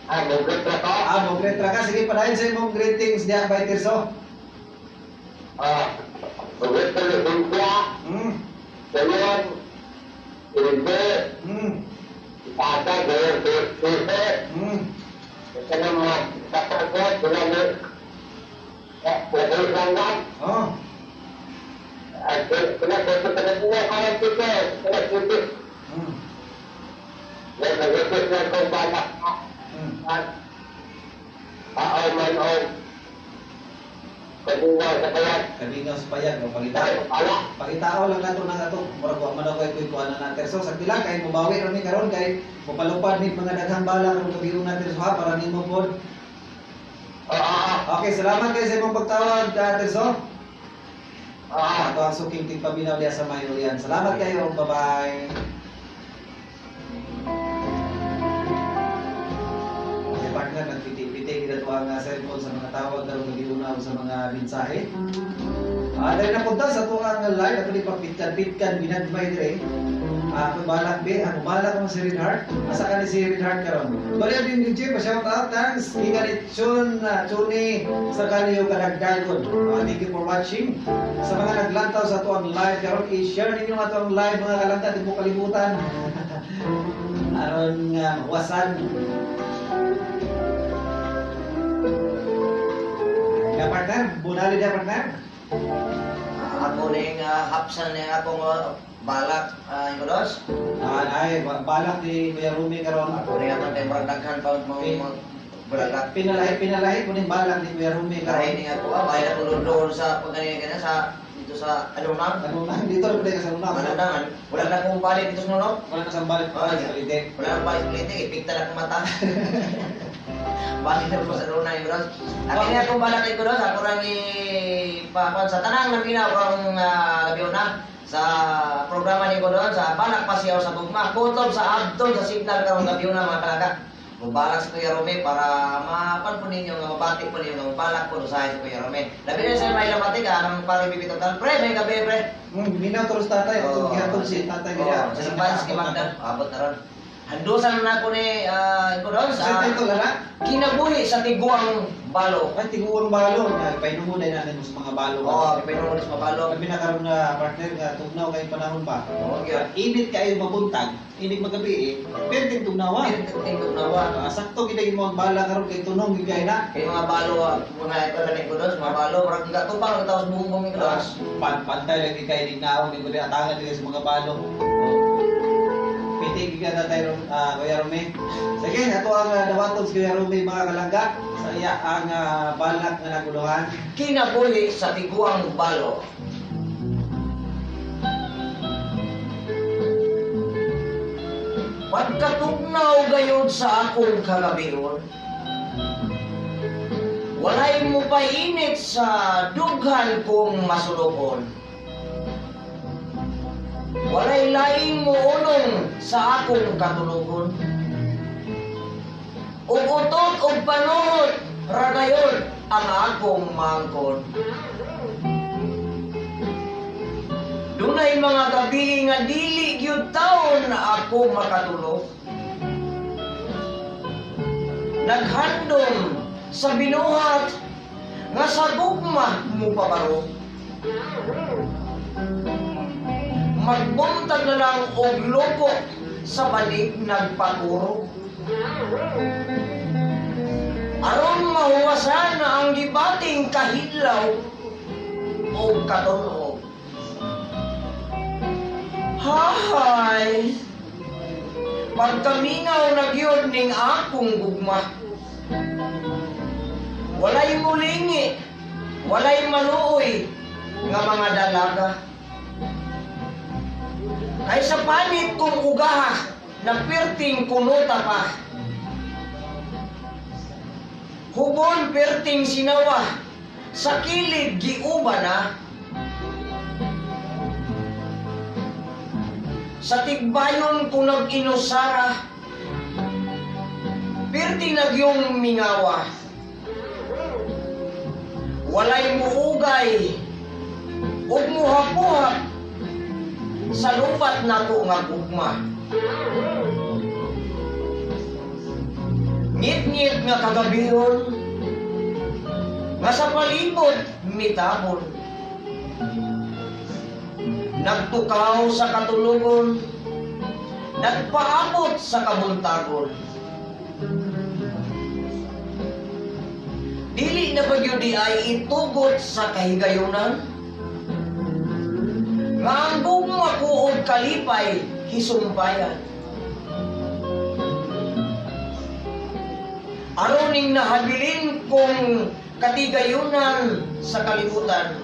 Mo greet ra ka. Sige, padayon sa imong greetings diha bay Terso. Oh. Kalingaw sa payag, no? Pangitao. Pangitao lang nato nang ato. Murag wa man ako ay kuan na Terso. Sa tila kay mobawi ra ni karon kay mopalupad ni mga daghang bala karon gabi na Terso ha para nimo pod. Okay, salamat kay sa imong pagtawag, Terso. Ato ang suking tigpaminaw diha sa Mayurian. Salamat kayo. Bye-bye. Okay, partner, nagpiti-piti kita ang cellphone sa mga tawag karon gabi una o sa mga mensahe. Dahil napunta sa tuang live, ato ni papitkan-pitkan ginagmay dire. Ako balak be, ako balak mo si Red. Asa ka ni si Red Heart karon? Bali din DJ pa shout out thanks. Ika ni Chun, Chuni sa kaniyo kadagdagon. Thank you for watching. Sa mga naglantaw sa tuang live karon, i-share ninyo ang atuang live mga kalanta, di mo kalimutan. Aron nga mawasan. Ya partner, bunali dia partner. Ako ning hapsan ning akong balak ko dos. Ay, balak ni Kuya Rumi karon. Ako ning atong kay murag daghan pa mo balak. Pinalahi ko ning balak ni Kuya Rumi Lahi karon. ning ako bahay na ko doon sa pagkanin ganyan sa dito sa Alunang. Ano na dito rin ka sa luna. Wala na, wala na akong balik dito sa Nunok. Wala na sa balik pa sa Leyte. Wala na balik sa Leyte, ipikta na akong mata. Balik na po sa Alunang yung Ros. Akin nga akong balak ko Ros, ako rang ipakuan sa tanang naminaw karong gabi na sa programa ni ko doon sa Balak Pasiyaw sa Gugma, kutob sa Abdon sa signal karong gabi na mga kalaga. Mubalak si Kuya Rome para mapan po ninyo nga mabati po ninyo nga mubalak po usahay si Kuya Rome. Labi na sa may lamati ka anong pare bibitotan. Pre, may gabi pre. Minaw toros tatay, atong gihatod si tatay niya. Oo, sa Spans kay Magda. Abot na ron. Handusan na ako ni ko doon Sa sa title na. Kinabuhi sa Tiguang Balo. Ay tiguang balo, na painumo na natin sa mga balo. Oo, pinuno sa balo. Labi na karon na partner nga tugnaw kay panahon pa. Oo, gyud. Init kayo mabuntag, init magabi eh. Perting tugnawa. Tugnawa. Sakto gid mo ang bala karon kay tunong gid kay na. Kay mga balo, mga ito na ko doon, mga balo, murag gatupang ang taos bumbong ko doon. Pantay lagi kay nignaon ni kundi atangan diri sa mga balo. Oh. Piti gid ka tatay Kuya Rumi. Sige, ato ang dawaton sa Kuya Rumi mga kalangga sa iya ang balak nga naguluhan. Kinabuhi sa Tiguang Balo. Pagkatugnaw gayud sa akong kagabion, walay mo painit sa dughan kong masulukon. Walay laing mo unong sa akong katulugon. Ug utot ug panuhot ra gayon ang akong mangkon. Dunay mga gabi nga dili gyud taon ako makatulog. Naghandom Sa binuhat nga sa gugma mo pabaro. Magbuntag na lang og loko sa balik nagpaturo. Aron mahuwasan ang gibating kahidlaw o katunog. Hahay! Pagkamingaw na gyud ning akong gugma. Walay mulingi, walay maluoy nga mga dalaga. Kay sa panit kong ugaha, na perting kunuta pa. Hubon perting sinawa, sa kilid giuba na. Sa tigbayon ko nag-inusara, perting nagyong mingawa. Walay muugay, ug muhapuhap, sa lupat nako nga gugma. Ngit-ngit nga kagabihon, nga sa palibot mitabon. Nagtukaw sa katulugon, nagpaabot sa kabuntagon. Dili na ba gyud di ay itugot sa kahigayunan? Nga ang gugma ko og kalipay hisumpayan. Aron ning nahabilin kong katigayunan sa kalibutan.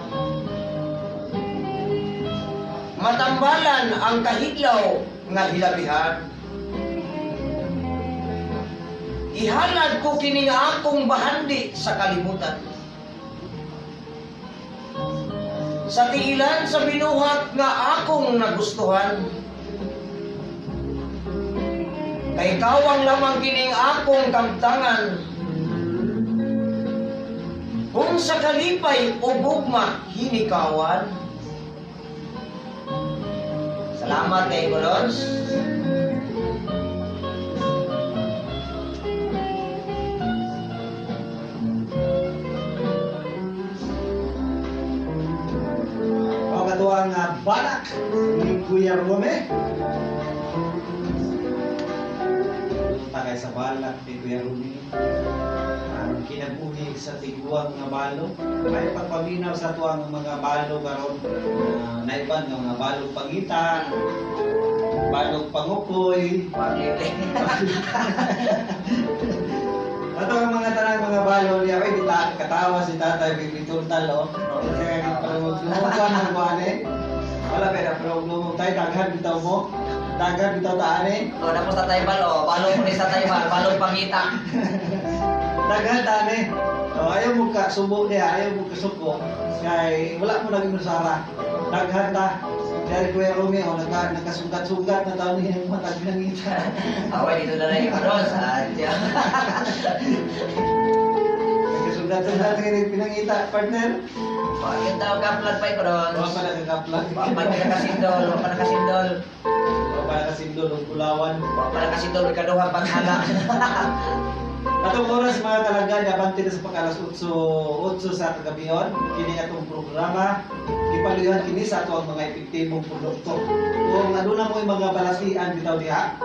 Matambalan ang kahidlaw nga hilabihan. Ihalad ko kini nga akong bahandi sa kalibutan. Sa tiilan sa binuhat nga akong nagustuhan. Kay kawang lamang kining akong kamtangan. Kung sa kalipay o gugma hinikawan. Salamat kay Colons. O katuwang balak ni Kuya Rome. Punta kay sa balak ni Kuya Rome. Ang kinabuhi sa tiguang nga balo. May pagpaminaw sa tuang mga balo karon naiban nga mga balog pangita, balog pangukoy. Ato ang mga tanang mga balo niya kay kita katawa si tatay bigitultal oh. Kasi parang ng buwan eh. Wala pero pero lumog tayo daghan bitaw mo. Daghan bitaw taane. O, tapos tatay Bal, o. Balog mo ni sa tatay Bal, balog pangita. Daghan taane. Oh, ayaw mo ka subo niya, ayaw mo ka suko. Kay wala mo naging nusara. Daghan ta. Dahil Kuya Romeo, nagkasugat-sugat na taon niya yung matag pinangita. Away, dito na lang yung Colons. Adya. Nagkasugat-sugat na yung pinangita, partner. Yung tao kaplag pa, Colons. Wala pa nagkakaplag. Wa pa nakasindol, wa pa nakasindol. Wala pa nakasindol og kulawan. Wa pa nakasindol, ikaduha panghala. Atong oras mga talaga, abante na sa pagka alas 8, 8 sa kagabihon. Kini atong programa, gipaluyan kini sa ato ang mga epektibong produkto. Kung aduna mo yung mga balatian bitaw diha,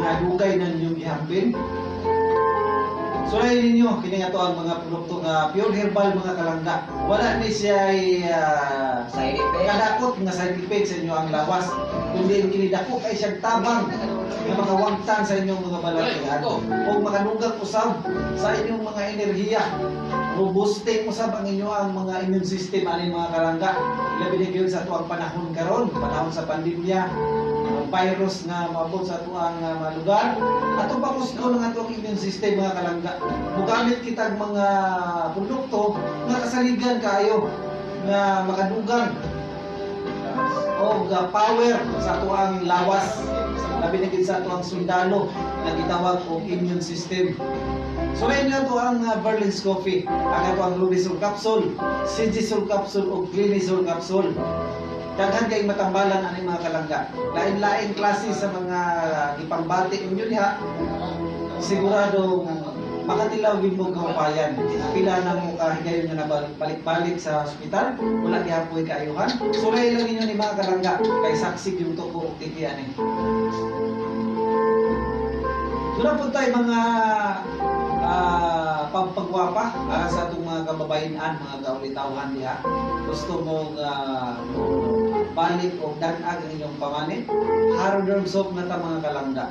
nga dugay na ninyong gihambin. Sulayin ninyo, kini ato ang mga produkto nga pure herbal mga kalangga. Wala ni siya Side effect. kadakot nga side effect sa inyo ang lawas. Kundi kini dako kay siyang tabang nga makawangtang sa inyong mga balatian o makanugak usab sa inyong mga enerhiya. Robusting usab ang inyong ang mga immune system ani mga kalangga. Labi na gyud sa atuang panahon karon, panahon sa pandemya, ang virus nga moabot sa atuang mga lugar. Atong pakusgon ang atuang immune system mga kalangga. Mugamit kitag mga produkto nga kasaligan kaayo nga makadugang o power sa atuang lawas, labi na gid sa atuang sundalo nga gitawag og immune system. So ngayon nga ato ang Berlin's Coffee, ang ato ang Rubisul Capsule, CG Capsule o Clinisol Capsule. Daghan kay matambalan ani mga kalangga. Lain-lain klase sa mga gipangbati ninyo diha. Siguradong Makatilaw gid mo kahupayan. Pila na mo kahigayon nga nabalik-balik sa ospital, wala gihapoy kaayuhan. Sulay lang ninyo ni mga kalangga kay saksig yung tuko og tiki ani. Doon na po tayo mga pagpagwapa sa atong mga kababayan, mga kaulitawhan diha. Gusto mong balik o danag ang inyong pamanit, Haroderm soap na ta, mga kalangga.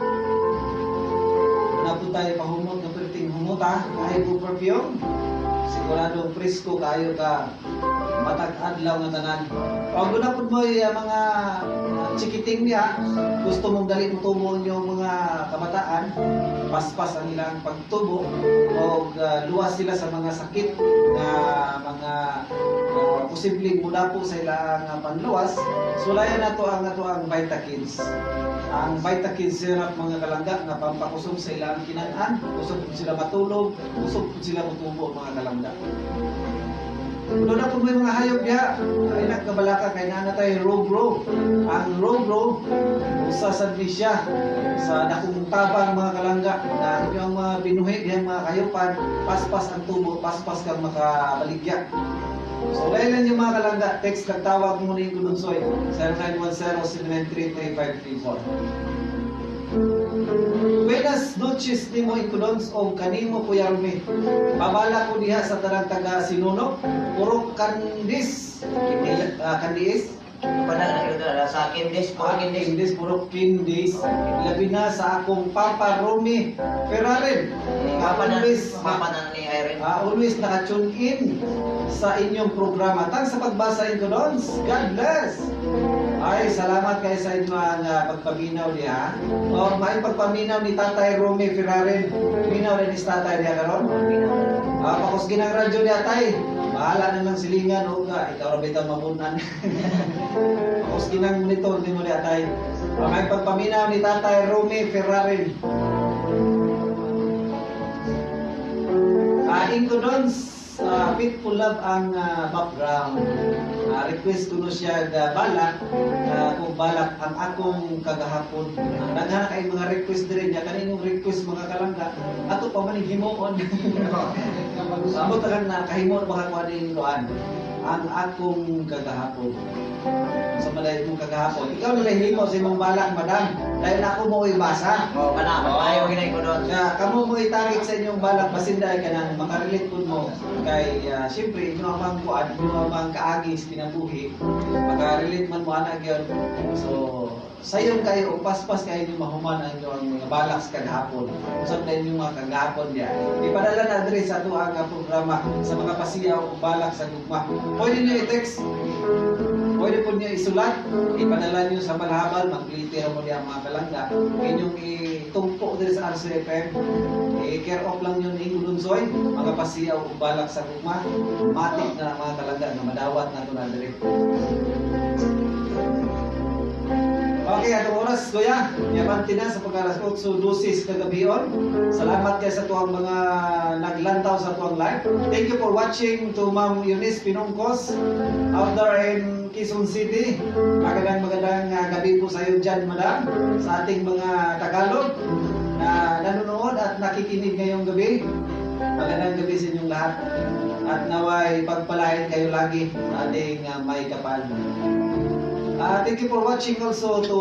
Na po tayo pahumot ng perting humuta, kahit po perfume, siguradong presko kayo ka matag adlaw nga tanan. O guna pud mo mga chikiting diha, gusto mong dali mo tubo yung mga kabataan, paspas ang ilang pagtubo o luwas sila sa mga sakit na mga posibleng mula po sa ilang panluwas, sulayan nato ang ato ang Vitakids. Ang Vitakids syrup, mga kalangga, nga pampakusog sa ilang kinan-an, kusog po sila matulog, kusog po sila mutubo, mga kalangga. Doon na po may mga hayop diha. Ay nagkabalaka kay naa tayo Robro. Ang Robro usa sad ni siya sa dakong tabang, mga kalangga, na ang inyong mga binuhi dihang mga kahayupan, paspas ang tubo, paspas kang makabaligya. So, lang yung mga kalangga, text lang, tawag mo ni Gulunsoy, 0910-793-3534. Buenas noches nimo, Ikulons, o kanimo, Kuya Rumi. Babala ko diha sa tanang taga Sinuno, puro kandis. Kandis? Wala na sa Kindis, puro Kindis. Kindis, puro kindis. Labi na sa akong Papa Rumi Ferraren. Papa na, Always, papa na ni Irene. Always naka-tune in sa inyong programa. Thanks sa pagbasa, Ikulons. God bless! Ay, salamat kayo sa inyong pagpaminaw niya. O, may pagpaminaw ni Tatay Rumi Ferraren. Minaw rin ni Tatay niya karon. Pakusgin ang radyo niya, Tay. Bahala na lang silingan o ka. Ikaw ra bitaw mabunan. Pakusgin ang monitor ni mo niya, Tay. May pagpaminaw ni Tatay Rumi Ferraren. Ingo Dons, Faithful Love ang background. Request ko no siya ga balak, kung balak ang akong kagahapon. Daghan kay mga request diri niya kaninong request, mga kalangga, ato pa man himuon. Samot ka na kahimo baka kuha ning kuan ang akong kagahapon. Sa malay mong kagahapon. Ikaw na lang himo sa imong balak, madam. Dahil ako mo ibasa. Oh, kana, maayo ginay ko doon. Nga kamo mo itagit sa inyong balak basin dahil ka nang makarelate pud mo kay syempre inyo ang mga kuan, inyo ang mga kaagi sa kinabuhi, makarelate man mo ana gyud. So sayon kayo o paspas kayo inyo mahuman ang inyong mga balak sa kagahapon. Usab na inyong mga kagahapon diya. Ipadala na diri sa ato ang programa sa mga pasiyaw o balak sa gugma. Pwede niyo i-text, pwede po niyo isulat, ipadala niyo sa Malhabal, mag-glitter mo diya, mga kalangga. Inyong itungpo diri sa RCFM, i-care off lang yun ni Ulunsoy, mga pasiyaw o balak sa gugma, matik na mga kalangga na madawat na ito na diri. Okay, atong oras, kuya. Yamanti na sa pagkalas 8:12 kagabion. Salamat kay sa tuwang mga naglantaw sa tuwang live. Thank you for watching to Ma'am Eunice Pinungkos out there in Quezon City. Magandang magandang gabi po sa iyo dyan, madam. Sa ating mga Tagalog na nanonood at nakikinig ngayong gabi. Magandang gabi sa inyong lahat. At naway pagpalain kayo lagi sa ating may kapal. Thank you for watching also to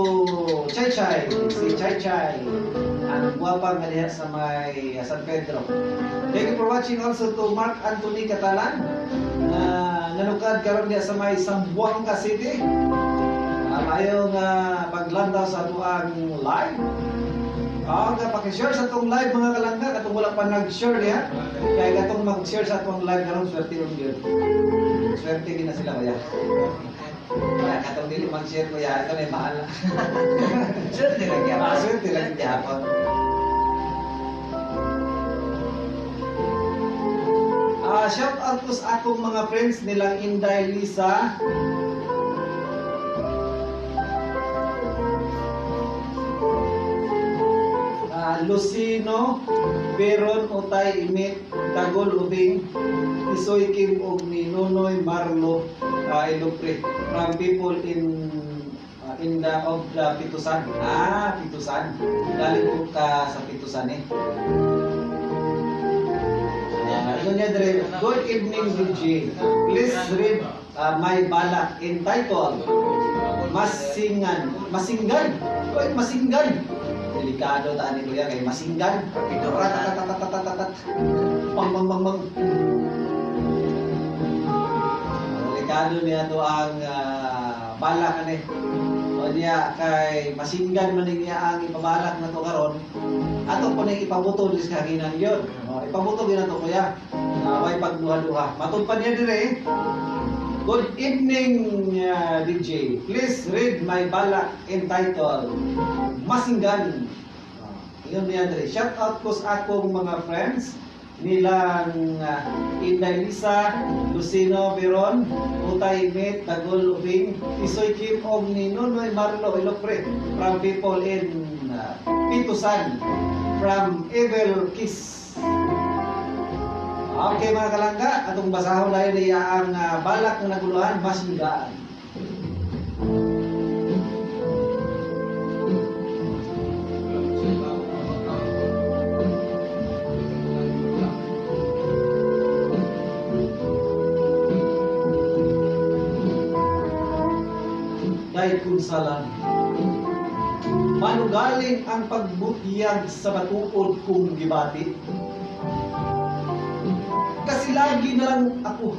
Chay Chay, si Chay Chay, ang guwapa nga diha sa may San Pedro. Thank you for watching also to Mark Anthony Catalan, na nanukad karon diha sa may Zamboanga City. Maayo nga paglantaw sa atuang live. Nga paki-share sa atong live, mga kalangga, katong wala pa nag-share diha. Kaya katong mag-share sa atong live karon, swerte ron gyud. Swerte gid na sila, kuya. Kaya katong dili mag-share, kuya, ikaw na bahala. Swerte lang gyapon. Swerte lang gyapon. Shout out ko sa akong mga friends nilang Inday Lisa. Lucino, Beron Utay Imit, Tagol Ubing, Isoy Kim og ni Nonoy Marlo Ilupre from people in the of the Pitusan. Pitusan. Galing po ka sa Pitusan eh. Ingon niya dire, "Good evening, DJ. Please read my balak entitled Masingan." Masinggan. Oy, masinggan. Delikado ta ni kuya kay masinggan. Ratatatatatatat. Bang bang bang bang. Delikado niya to ang balak ani. O niya kay masinggan man niya ang ipabalak na to karon. Ato po ning ipabuto dis kaginan yun. O, ipabuto gyud nato, kuya. Way pagduha-duha. Matud pa niya dire. "Good evening, DJ. Please read my balak entitled Masinggan." Ingon niya dire. "Shout out ko sa akong mga friends nilang Inday Lisa, Lucino Veron, Utay Met, Tagol Ubing, Isoy Kim og ni Nonoy Marlo Ilocre from people in Pitusan, from Evil Kiss." Okay, mga kalangga, atong basahon dayon niya ang balak ng naguluhan, Masinggan. Dahil kung salan, manugaling ang pagbutyag sa matuod kong gibati. Kasi lagi na lang ako,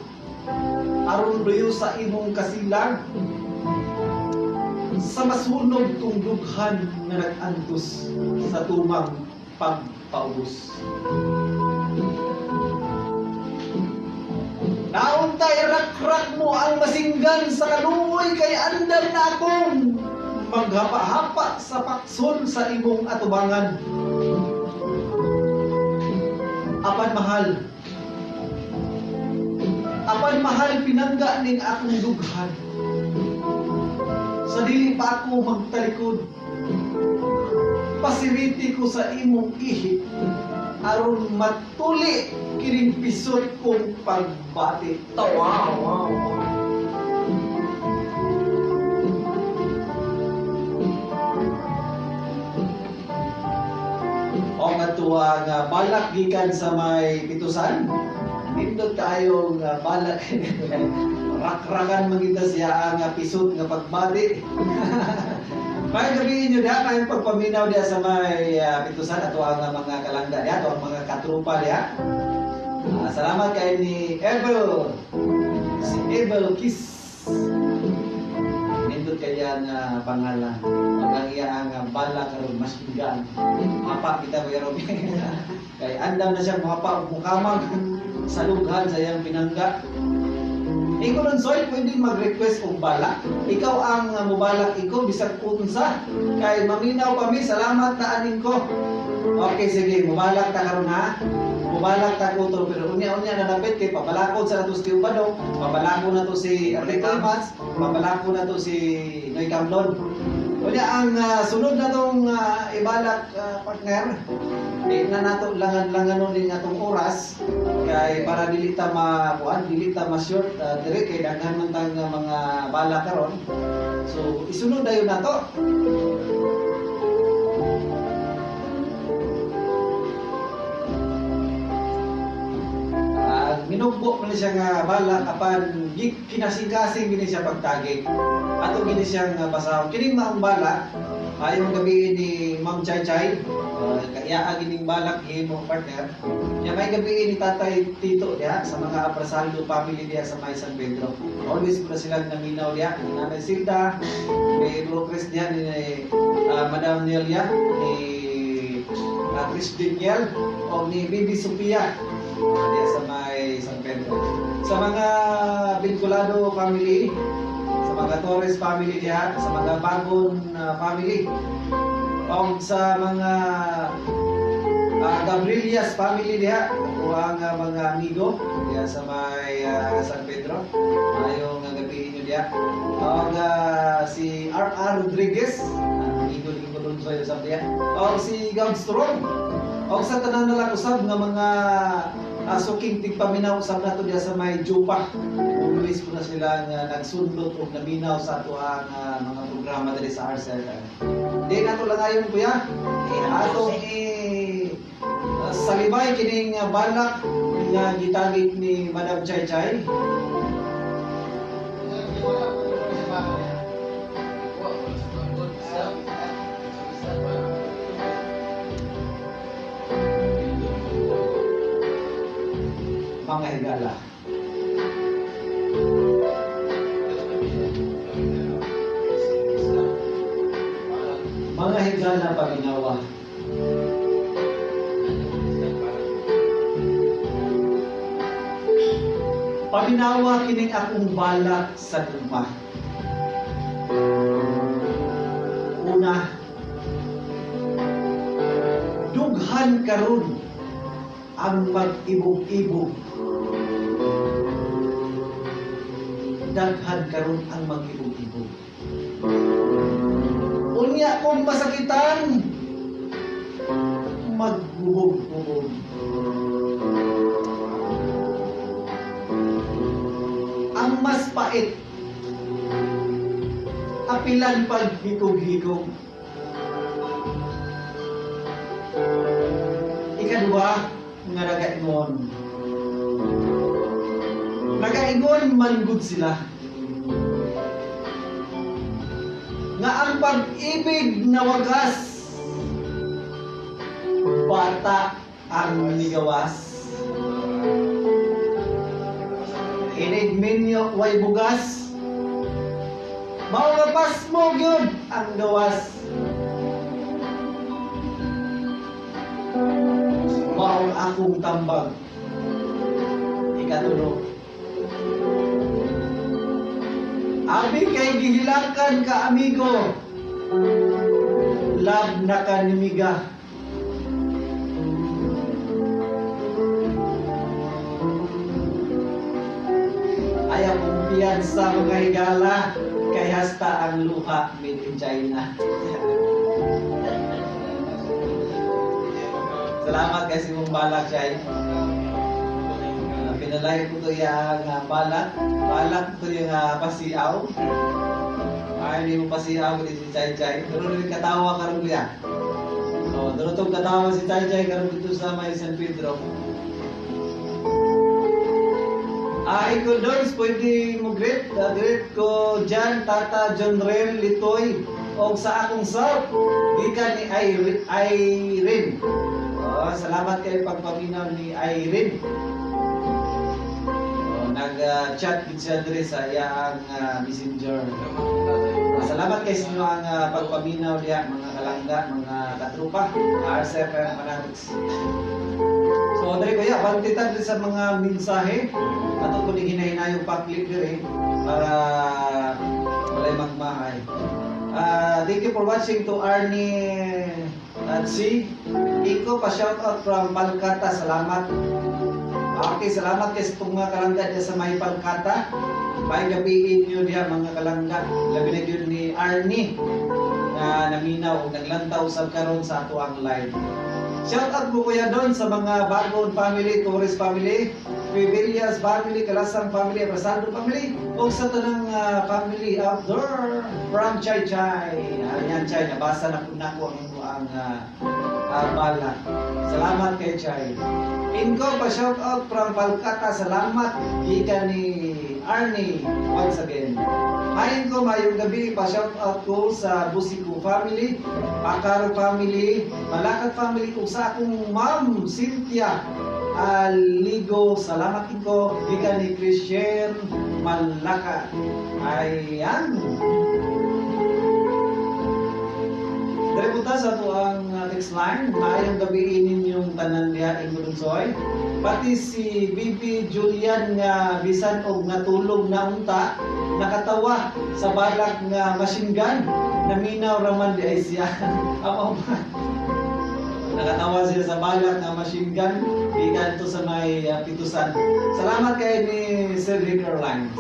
aron duyo sa imong kasilag, sa masunog kong dughan nga nag-antos sa tumang pagpaubos. Nauntay rakrak mo ang masinggan sa kaluoy kay andam na akong maghapa-hapa sa pakson sa imong atubangan. Apan mahal, apan mahal pinangga ning akong dughan. Sa dili pa ako magtalikod, pasiriti ko sa imong ihi aron matuli kining pisot kong pagbati. Wow. O nga tuwa nga balak gikan sa may Pitusan. Nindot kaayong balak. Rakrakan man kita siya ang pisot nga pagbati. May gabi inyo diha, may pagpaminaw diha sa may Pitusan ato ang mga kalangga diha, ato ang mga katrupa diha. Salamat kay ni Ebel, si Ebel Kiss. Nindot kaya nga pangalan. Hanggang iya ang balak karon masinggan. Hapa kita, Kuya Romy. Kay andam na siya muhapa og mukamang sa lughan sa iyang pinangga. Ikaw nun, Soy, pwede mag-request og balak. Ikaw ang mubalak ikaw, bisag unsa. Kay maminaw pa mi, salamat ta aning ko. Okay, sige, mubalak ta karon ha. Mubalak ta ko to, pero unya-unya na dapit kay pabalakod sa nato si Tio Badong, pabalakod na to si Rico Mats, pabalakod na to si Noy Camlon. Unya ang sunod na tong ibalak, partner, di na nato langan-langan din atong oras kay para dili ta makuan, dili ta ma-short dire kay daghan man tang mga balak karon. So isunod dayon nato. Minugbo man siya nga balak apan kinasing-kasing gini siya pagtagig. Ato gini siyang basahon. Kining maong balak ayong gabi ni Ma'am Chay Chay, kaya gining balak himo, partner. Ya may gabi ni Tatay Tito diha sa mga Abrasaldo family diha sa may San Pedro. Always ko na silang naminaw diha ni Nanay Silda, ni Bro Chris diha, ni Madam Nelia, ni Chris Daniel, o ni Bibi Sophia diha sa may San Pedro. Sa mga Vinculado family, sa mga Torres family diha, sa mga Bagon family, o sa mga Gabrielias family diha, o ang mga amigo diha sa may San Pedro. Mayong gabi inyo diha. O si R.R. Rodriguez, ang amigo ni ko doon sa diha. O si Gab Strong. O sa tanan na lang usab nga mga suking tigpaminaw usab nato diha sa may Jupa. Always ko na sila nga nagsundot o naminaw sa ato ang mga programa diri sa R7. Di nato lang ayon, kuya. Atong i salibay kining balak. nga gitagik ni Madam Chay Chay. Mga higala. Mga higala, paminawa. Paminawa kining akong balak sa gugma. Una, dughan karon ang mag-ibog-ibog. Daghan karon ang mag-ibog-ibog. Unya kung masakitan, maghubog-hubog. Ang mas pait, apilan pag hikog-hikog. Ikaduha, nga nagaingon. Nagaingon man gud sila nga ang pag-ibig na wagas, bata ang nigawas. Inig minyo way bugas, mao nga pasmo gyud ang gawas. Mao ang akong tambag. Ikatulo, abi kay gihilakan ka amigo, love na ka nimiga. Ayaw kumpiyansa, mga higala, kay hasta ang luha made in China. Salamat kasi mong balak, Chay. Pinalay ko to yung balak. Balak to yung pasiaw. Ay, hindi mo pasiaw ni si Chay Chay. Pero rin katawa karon niya. So, doon itong katawa si Chay Chay karon dito sa may San Pedro. Ikaw Dons, pwede mo greet. Greet ko Jan, Tata, John Rel, Litoy, o sa akong self, gikan ni Irene. Oh, salamat kay pagpaminaw ni Irene. Oh, nag-chat gid siya diri sa iyang messenger. Salamat kay sa inyo ang pagpaminaw diha, mga kalangga, mga katrupa, RCFM Fanatics. So, diri kuya, bantitan diri sa mga mensahe. Ato ko ni hinahinayong pa-click diri para walay magmahay. Thank you for watching to Arnie at C. Iko pa shout out from Palkata. Salamat. Okay, salamat kay sa itong mga kalangga diya sa may Palkata. May gabiin nyo diha, mga kalangga. Labi na yun ni Arnie na naminaw o naglantaw sa karon sa ato ang live. Shout out mo kuya Don sa mga Bagon family, Torres family, Pivillas family, Kalasang family, Abrasaldo family, o sa tanang family out there from Chay Chay. Ayan Chay, nabasa na po nako ang imo ang bala. Salamat kay Chay. Inko pa shout out from Palkata. Salamat gikan ni Arnie once again. Hi Inko, mayong gabi, pa shout out ko sa Busico family, Pakaro family, Malakat family ug sa akong ma'am Cynthia Aligo. Salamat Inko, gikan ni Christian Malaka. Ayan. Dali punta sa ato ang text line. Maayong gabi ninyong tanan diha, Ingo Dunsoy. Pati si Bibi Julian nga bisan og natulog na unta, nakatawa sa balak nga machine gun, naminaw raman di ay siya. Amo ba? Nakatawa siya sa balak nga machine gun gikan to sa may pitusan. Salamat kay ni Sir Rick Airlines.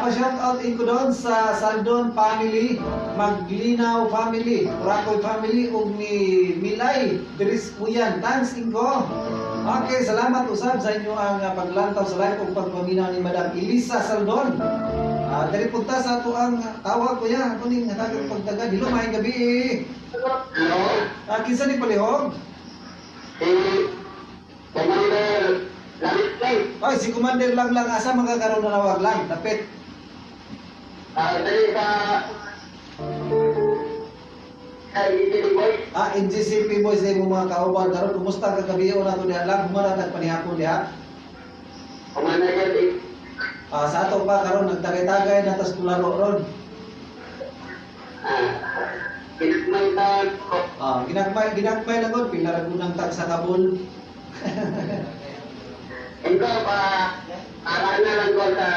Pa-shout out ko doon sa Saldon family, Maglinaw family, Rakoy family ug ni Milay Dris Uyan. Thanks Ingo. Okay, salamat usab sa inyo ang paglantaw sa live ug pagpaminaw ni Madam Elisa Saldon. Diri punta sa ato ang tawag, kuya. Ako ning hatagod pagdagan. Hello, maayong gabi. Hello? Kinsa ni palihog? Si Commander Langlang. Oy, si Commander lang lang asa man ka karon nanawag lang? Dapit. Dali sa sa ECD Boys. Ah, NGCP boys sa imong mga kauban karon. Kumusta ka gabi na to diha lang? Humana tag panihapon diha. Commander Jesse. Ah, sa ato pa karon nagtagay-tagay na tas tularo ron. Ginagmay ta ko. Ah, ginagmay ginagmay lang gud pila ra gunang tag sa kabul. Ikaw pa para na lang ko sa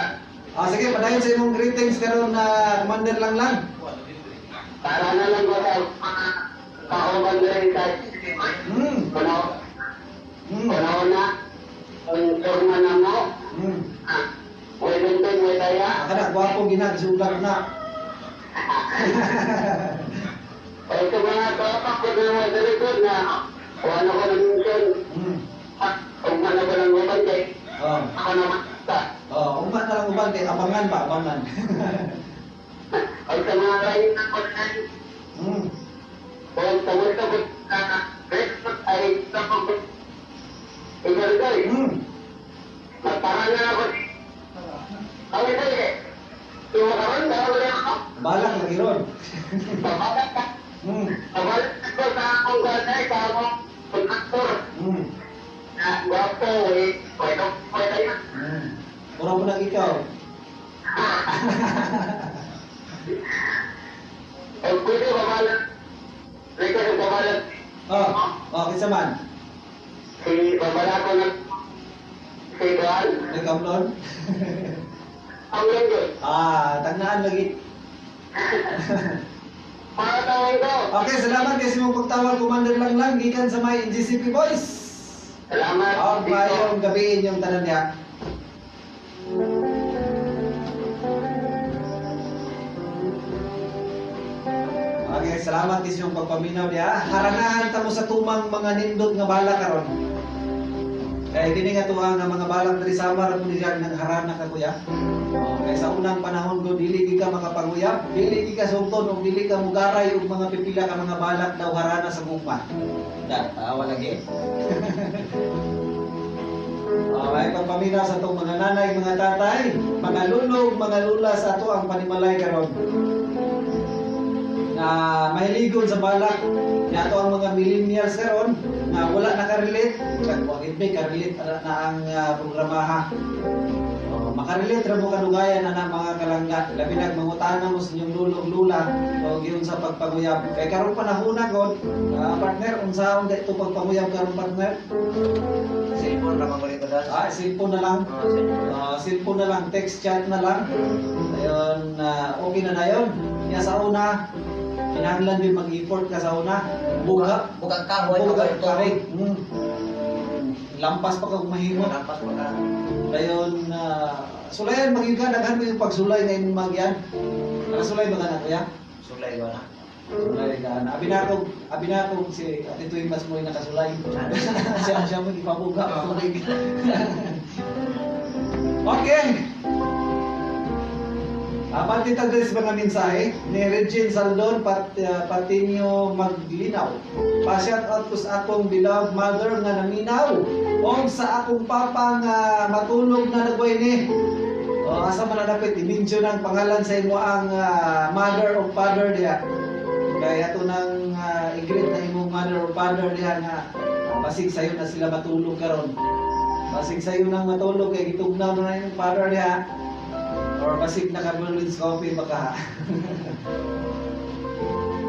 Ah, sige, padayon sa imong greetings karon na Commander lang lang. para na lang ko sa mga kauban diri sa ECD Boys. Kuno kuno na ang forma na mo. Wellington, way kaya. Ah, kana gwapo gina gisulat na. O sa mga tropa ko na mga diri ko na wala ko ng mission. Kung ano ko lang uban kay ako na makita. Oh, ugma na lang uban kay abangan ba, abangan. O sa mga lain na ko na o sa mga ko na respect ay sa pag Igarigay, magpara na ako. Ang ito eh. Iwa ka ron, dahil wala ako. Balak lagi ron. Pabalak ka. Pabalak ko sa akong ganay, sa akong kontraktor. Na gwapo eh. Pwede, pwede na. Mura mo nang ikaw. O pwede babalak. Rika sa babalak. Oh, oh, kinsa man? Si babalak ko na si Juan. Nagkamlon? Ang linggo. Ah, tagnaan lagi. Para tawag ko. Okay, salamat kay sa imong pagtawag, Commander lang lang gikan sa may NGCP boys. Salamat. Og maayong gabi inyong tanan diha. Okay, salamat kay sa imong pagpaminaw diha. Haranahan ta mo sa tumang mga nindot nga bala karon. Kay kini nga tuwa nga mga balak diri sa Samar mo niya nang harana ka, kuya. Oh, kay sa unang panahon ko dili gi ka makapanguyab, dili gi ka sugton ug dili ka mugaray og mga pipila ka mga balak daw harana sa gugma. Da, tawa lagi. Okay, pagpaminaw sa atong mga nanay, mga tatay, mga lulog, mga lula sa ato ang panimalay karon. Na mahiligon sa balak ni ato ang mga millennials karon na wala nakarelate, kag wa gid may karelate na, na ang programaha. Oh, makarelate ra mo kadugayan ana mga kalangga, labi nag mangutana mo sa inyong lulo ug lula o giun sa pagpanguyab. Kay karong panahon na god, partner, unsaon kay ito pagpanguyab karon, partner? Cellphone ra man ko das. Ah, cellphone na lang. Oh, cellphone. Ah, cellphone na lang, text chat na lang. Ayun, okay na na yun. Kaya sa una, kinahanglan din mag-effort ka sa una. Buga. Bukang kahoy, Buga, bukang kahoy. Lampas pa kag mahimo. Lampas pa ka. Ayun, sulayan magyud ka, daghan mo yung pagsulay na imong magyan. Nakasulay ba ka na, kuya? Sulay ko na. Sulay ka na. Abi na akong si Ate Tuy mas mo yung nakasulay. Siya siya mo ipabuga tubig. Okay. Apan tita sa mga mensahe ni Regine Saldon Patinio Maglinaw. Pa-shout out ko sa akong beloved mother nga naminaw og sa akong papa nga matulog na nagway ni. O, asa man na dapat i-mention ang pangalan sa imo ang mother o father diha. Kaya ato nang i-greet na imong mother or father diha nga basig sayo na sila matulog karon. Basig sayo nang matulog kay gitugnaw na imong father diha. Or basig naka Berlin's coffee baka.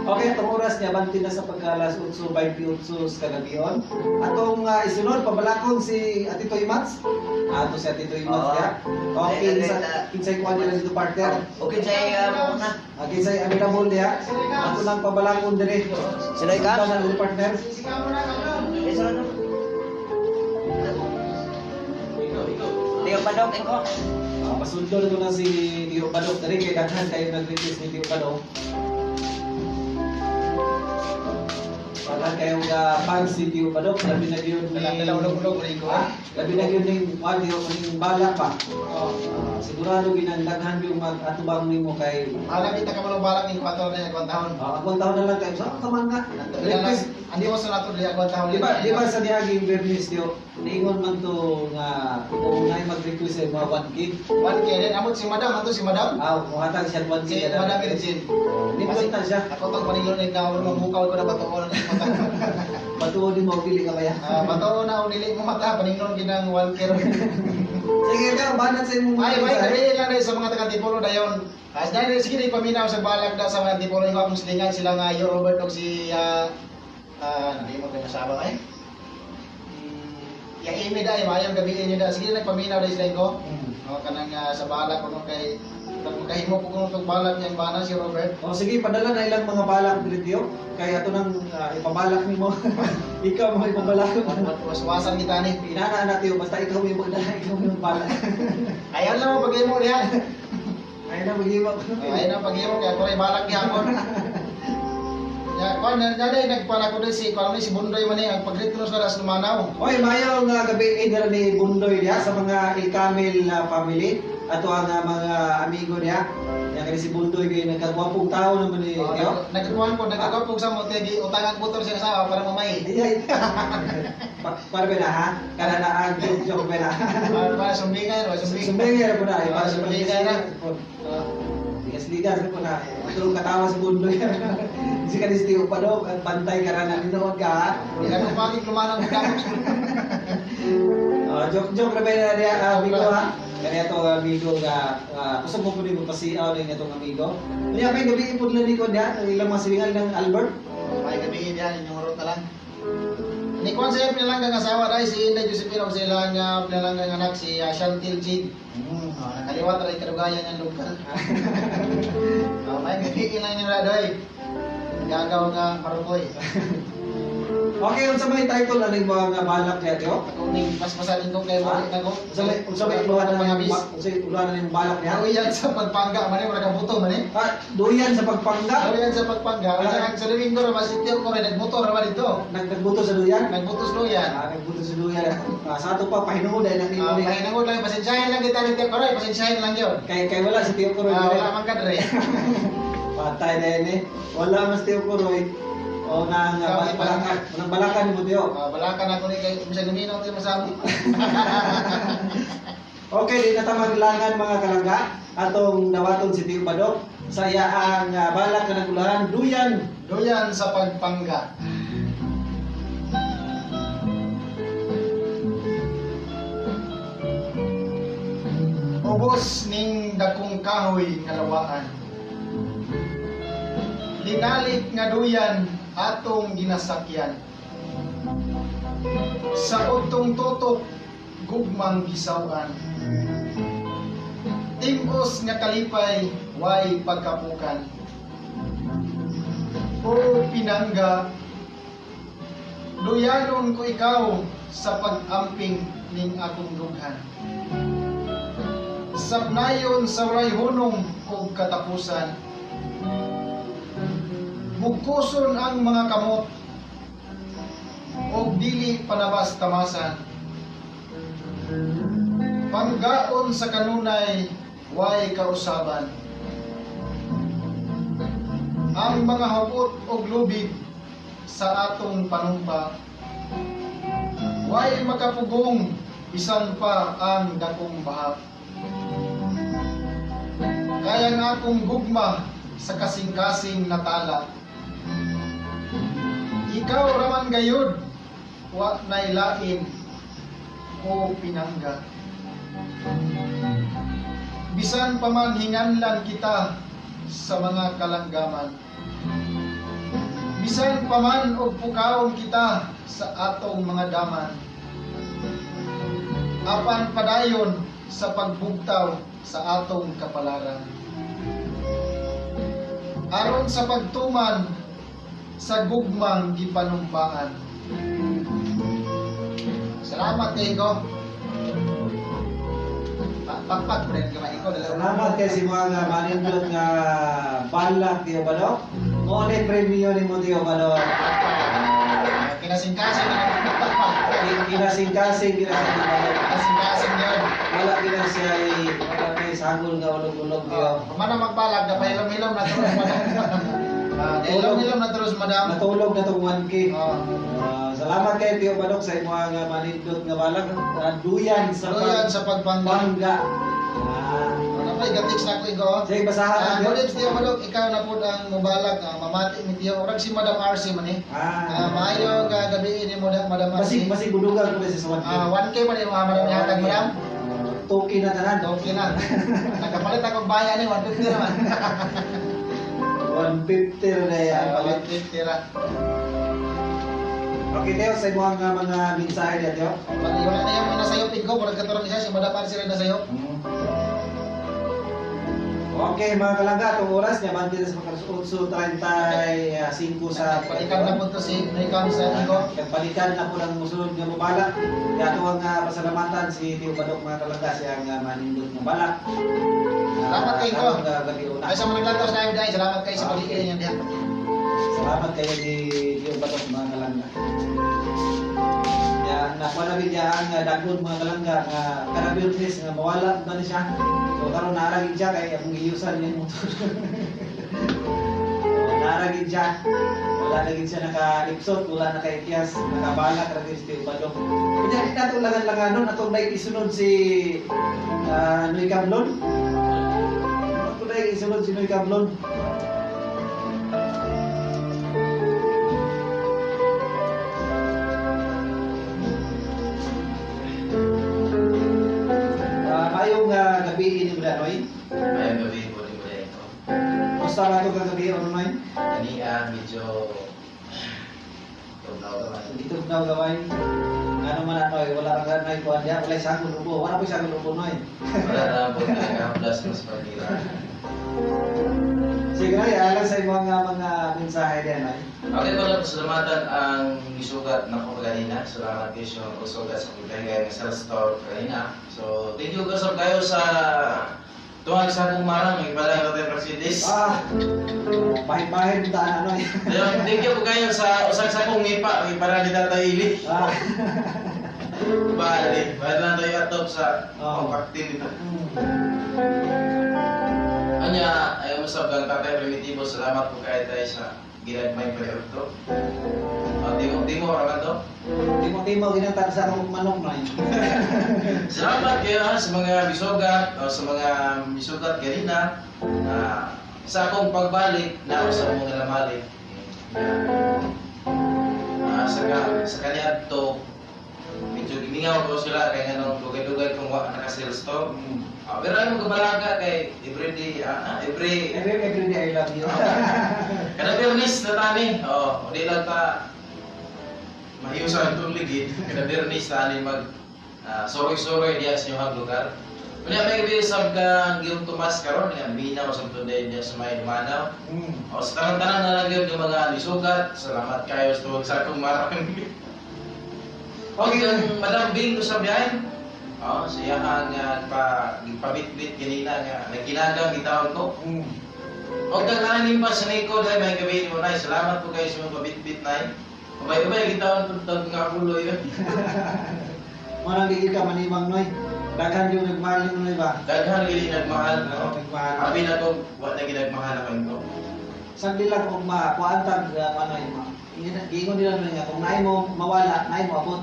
Okay, atong oras niya banti na sa pagkalas 8:28 sa kagabion. Atong isunod pabalakon si Ate Toy Mats. Ato si Ate Toy Mats Oo. ya. Okay, Ay, kinsa ay, ay. kinsay kuan nila dito, partner. Okay, say mo na. Ah, kinsay available diha. Ato lang pabalakon dire. Sino ikaw? Sundan na dito, partner. Eh, sino na? Tiyo Padok, ikaw. Ah, pasundo na to na si Tio Padok diri kay daghan kayo nag-request ni Tio Padok. Daghan kayo nga fans ni Tio Badok, labi na gyud ni Dala ulog-ulog rin ko. Ah, labi na gyud ning kuan Tio ning balak pa. Oh. Ah, sigurado ginang daghan yung mag-atubang nimo kay Alam kita ka manong balak ning kwatro na akong taon. Ah, akong taon na lang kayo. Sa ka man nga. Request. Andi mo sa nato dili akong taon. Di ba sa niaging Biyernes Tio, niingon man to nga kung naay mag-request sa mga 1K. 1K din amot si madam, ato si madam. Ah, muhatag siya 1K. Si Madam Virgin. Nindot na siya. Ako tong panilon ni na mamukaw ko na batuon na mata. Patuo din mo dili ka kaya. Ah, batuon na dili mo mata paningnon ginang 1K ron. Sige ka, banat sa imong Ay, may mensahe. gabi lang dahil sa mga taga Antipolo dayon. As dahil sige di paminaw sa balak da sa mga Antipolo yung akong silingan sila nga yo Robert og si hindi mo kay asawa ay. Ya imi da mayong gabi inyo da sige nagpaminaw dahil sila ko. O kanang sa balak kuno kay makahimo ko kuno tong balak niyang bana si Robert. O sige, padala na ilang mga balak diri Tio. Kay ato nang ipabalak nimo. Ikaw mo ipabalak. Waswasan kita ni. Inana na Tio, basta ikaw mo yung magdala, ikaw mo yung balak. Ayaw lang mo paghimo niya. Ay na maghimo. Ayaw na paghimo kay ako ray balak gihapon. Ya, kuan na na nagpala ko din si kuan ni si Bundoy man ni ang pagretro sa ras Lumanaw. Oy, mayo nga gabi dira ni Bundoy diha sa mga El Camel family ato ang mga amigo niya. Ya kani si Bundoy kay nagkagwapong tao naman ni Oh, Tio. nagkuhan ko, nagkagwapog sa mo, tegi utangan motor siya asawa para mamay. Ay, ay. Para ba na ha? Kada na ang joke joke ba na? Para sumbingay, no? Sumbingay. Sumbingay po na. Ah, sumbingay na. Ligas-ligas po na. Ito katawa si Bundoy. Si kanis Tio pa daw, at bantay ka na nanonood ka ha? Hindi ako pagig lumanang gamot. Ah, joke joke na ba na niya, amigo ha? Kaya ito amigo nga kusog mo po din mo pasiaw din itong amigo. Niya kay gabi ipod lang ni ko niya, ang ilang mga silingan ng Albert. May gabi diyan inyong road na lang. Ni Kwan sa pinalanggang asawa dahil si Inday Josephine og sa ilang pinalanggang anak si Chantil Jade. Oh, nakaliwat rin kadugayan yung lokal. Oh, may gabi lang inyo radoy. Gagaw nga marukoy. Okay, unsa may title aning mga balak niya Tio? Ako ning paspasan ko kay Ah? Wali na ko. Unsa may uluhan na mga mga bis. unsa may uluhan na yung balak niya? Duyan sa pagpangga man wala kang buto man eh. Ah, duyan sa pagpangga. Duyan sa pagpangga. Wala kang sa Domingo ra masityo ko rin nagmotor ra ba dito. Nagbuto sa duyan. Nagbutos duyan. Ah, nagbuto sa duyan. Ah, sa ato pa pahinuod ay natin Ah, ni. pahinangod lang pasensyahin lang kita ni Tio Koray, pasensyahin lang yun. Kay kay wala si Tio Kuroy. Ah, wala man ka dre. Patay na yun eh. Wala mas Tio Kuroy. O nang Kami pa. balakan, nang balakan mo Tio. Ah, balakan ako ni kay bisag luminaw tayo masabi. Okay, di na ta maglangan mga kalangga atong dawaton si Tio Badok sa iyaang balak nga nagulahan duyan. Duyan sa pagpangga. Ubos ning dakong kahoy nga lawaan. Linalik nga duyan atong ginasakyan. Sa utong tutok gugmang gisawan. Timos nga kalipay way pagkapukan. O pinangga, duyanon ko ikaw sa pag-amping ning akong dughan. Sabnayon sa walay hunong og katapusan. Bugkuson ang mga kamot og dili panabas tamasan. Panggaon sa kanunay way kausaban. Ang mga hapot og lubid sa atong panumpa way makapugong bisan pa ang dakong baha. Kaya nga akong gugma sa kasing-kasing natala. Ikaw raman gayud, wa nay lain o pinangga. Bisan pa man hinganlan kita sa mga kalanggaman. Bisan pa man og pukawon kita sa atong mga daman. Apan padayon sa pagbugtaw sa atong kapalaran. Aron sa pagtuman sa gugmang gipanumpaan. Salamat kay ko. Pakpak rin kamay ko. Salamat kay si mga manindot nga balak Tio Badok. Mo ni premyo ni mo Tio Badok. Kinasingkasing na. Kinasingkasing gina sa Tio Badok. Kinasingkasing yun. Wala gina siya ay wala na sangol nga ulog-ulog Tio. Oh, kumana magbalag, napahilom-hilom na terus madam. Ah, Nahilom-hilom na terus madam. Natulog na tong 1K. Oh. Ah, salamat kay Tio Badok sa imong nga manindot nga balag. Duyan sa Duyan sa pagpangga. pangga. Ah. Ano pa, igatix na ko igo. Sige, basahan Ah, natin. good Tio Badok, ikaw na po ang mubalag, mamati ni Tio. Urag si Madam RC man eh. Ah. Maayo ka gabi ni mo Madam Basig RC. basig budugan ko na siya sa 1K. Ah, 1K pa ni mga Madam nihatag madam. 2K na tanan. Okay na. Nagkapalit akong bayan ni 150 naman. 150 na yan. Ah, Palit. 150 ra. Okay, Teo, sa imong mga mensahe niya, Teo. Wala na yung mga nasayop ko, murag katurang isa si Madam RC rin nasayop. Okay, mga kalangga, itong oras niya, bante na sa mga 8:35 sa Balikan na po to si Nikon sa Nico. Palitan na po ng musunod nga mubalak. Kaya ito ang pasalamatan si Tio Badok mga kalangga, siya ang manindot ng balak. Salamat kay ko. Karong, gabi una. Ay sa mga naglantaw sa live dahil, salamat kayo sa pag-iili niyo diha. Salamat kayo ni Tio Badok mga kalangga. Ya, nakuha na bigya ang dagon mga kalangga nga kada Biyernes nga mawala ba ni siya. So karon naaragin siya kay akong giyusan niyang motor. Naaragin siya. Wala na gid siya naka-ipsot, wala na kay-kiyas, nakabalak ra gid si Tio Badok. Kunya di nato langan-langanon atong may isunod si Noy Cablon. Ato may isunod si Noy Cablon. Maayong gabi ini mo Noy. Mayang gabi po din mo ito. Kumusta ba ito kagabi ano Noy? Kani medyo tugnaw naman. Dito na gaway. Ano man ano, wala kang Noy kuan diya, wala isang ubo, wala po isang ubo Noy. Wala na po nagkahaplas mas pagkira. Sige Noy, alang sa imong mga mensahe diyan Noy. Okay ko lang pasalamatan ang gisugat na ko kanina. Salamat kayo sa mga kusugat sa pagdahigay ng sales store kanina. So, thank you kasab kayo sa tuwag sa akong marang. May pala ko tayo Mercedes. Ah, bahin-bahin taan ano. Ayun, thank you po kayo sa usag sa akong ngipa. May para ni Tatay Ili. Ah. Bali, bali lang tayo atop sa Oo. compactin dito. Anya, ayaw mo sa kang Tatay Primitivo, salamat po kayo tayo sa ginagmay pa rin ito. Timo, timo, raman to. Timo-timo ginatan sa akong manok Noy. Salamat kayo ha, sa mga bisugat, o sa mga bisugat kanina. Sa akong pagbalik, na sa mga lamalik. Sa kanya to, medyo gimingaw ko sila kay nganong dugay-dugay kung wa naka-sales to. Pero ay mo kabalaga kay everyday, every Every day I love you. Kada Biyernes na tani. Oh, di lang ta mahiyusan itong ligid. Kada Biyernes tani mag suroy-suroy diya sa inyong lugar. Unya may gabi sab kang Giyong Tomas karon nga minaw sa tunday diya sa may Lumanaw. O sa tanan-tanan na lang gyud nga mga nisugat, salamat kayo sa tuwag sa akong marang. Okay, ang Madam Bing sa biyahe. Oh, siya ang pa gipabitbit ganina nga nagkinagang gitawag ko. Og kang nanin pa sa Nico dahil may gabi mo nay. Salamat po kayo sa mga pabitbit nay. Ubay-ubay gitawon po tag nga pulo yun. Manang gigil ka manimang Noy. Daghan yung nagmahal yung Noy ba? Daghan gili nagmahal. Daghan nagmahal. Abi na ko wa na ginagmahal ako ko. Sandi lang kung makuan tag ano ma. Giingon nila Noy nga kung naay mo mawala, naay mo abot.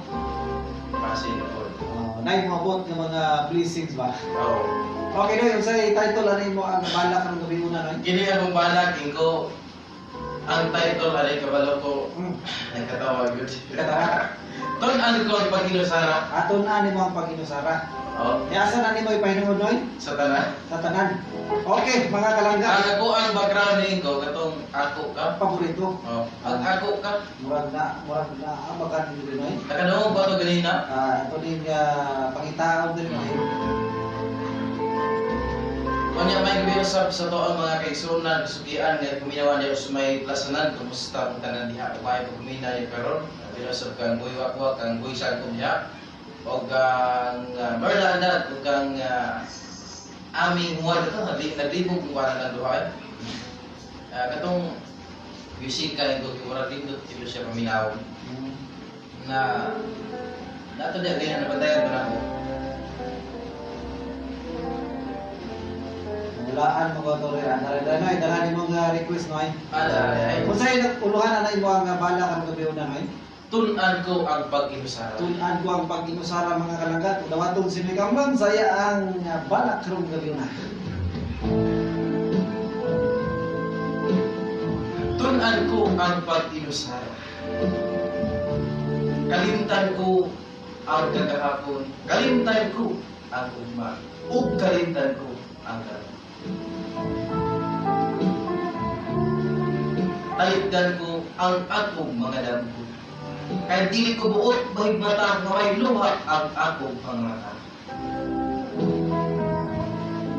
Pasin na po. Naay mo abot nga mga blessings ba. Oo. Okay Noy, unsay title ani mo ang balak karong gabi una Noy? Kini akong balak ko ang title ani kabalo ko nagkatawa gyud. Katawa. Tun-an ko ang paghinusara. Aton ani mo ang paghinusara. Oh, Asa na nimo ipahinungod Noy? sa tanan. Sa tanan. Okay, mga kalangga. Ang ako ang background ni ko katong ako ka. Paborito. Oh, ang ako ka. Murag na ang bakan ni Noy. Nakadungog ba to ganina? Ito din pangitaon din Noy. Kunya may gabi usab sa to ang mga kaigsunan, sugian nga kuminawa niya sa may plasanan, kumusta ang tanan diha, umay po kumina niya karon. Abi usab kang Buy Wakwa, kang Buy Sagom diha. Og ang Merla Anad, og ang aming huwad ito, naglibog kung parang lang duha. Katong music ka yung murag lindot kilo siya paminaw. Na nato diya ganyan nabantayan ko na ako. Mulaan mo ko to rin. Dara dara Noy, dara ni mong request, Noy. Ala ay. Kung sa'yo uluhan na imo ang bala karong gabi una, Noy. Tun-an ko ang pag-inusara. Tun-an ko ang pag-inusara, mga kalangga. Kung dawaton si Noy Kamlon, saya ang balak karong gabi una. Tun-an ko ang pag-inusara. Kalimtan ko ang kagahapon. Kalimtan ko ang ugma. Ug kalimtan ko ang karon. Talikdan ko ang akong mga damgo. Kay dili ko buot mahigmata nga may luha ang akong pangmata.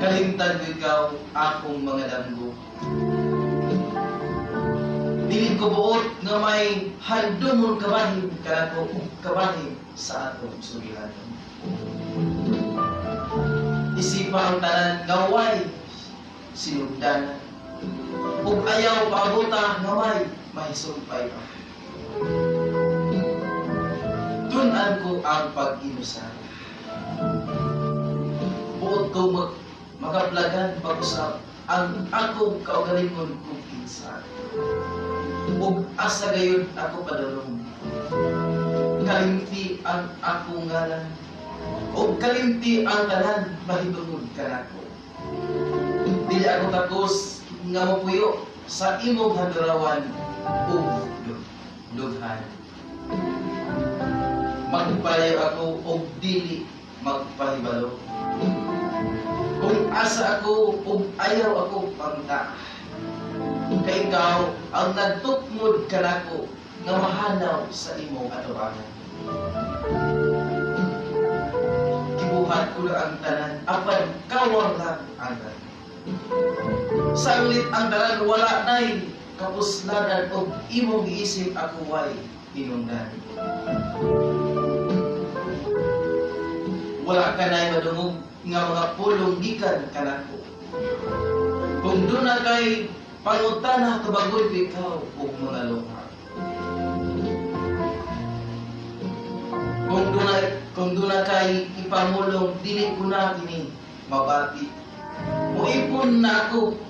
Kalimtan ko ikaw akong mga damgo. Dili ko buot nga may handumon kabahin kanako ug kabahin sa atong sugilanon. Isipa ang tanan nga way sinugdanan. Ug ayaw paabota nga may mahisumpay pa. Tun-an ko ang pag-inusara. Buot ko makaplagan pag-usap ang akong kaugalingon kung kinsa. Ug asa gayon ako padulong. Kalimti ang akong ngalan. Ug kalimti ang tanan mahitungod kanako. Dili ako takos nga mopuyo sa imong handurawan ug dughan. Magpalayo ako og dili magpahibalo. Kung asa ako ug ayaw ako pangta. Kay ikaw ang nagtukmod kanako nga mahanaw sa imong atubangan. Gibuhat ko lang ang tanan, apan kawang lang ang tanan. Sanglit ang tanan, wala na'y kapuslanan og imong giisip ako way hinungdan. Wala ka na'y madungog nga mga pulong gikan kanako. Kung doon na kay pangutana, tubagoy ko ikaw og mga luha. Kung doon na kay ipamulong, dili ko na kini mabati. Muipon na ako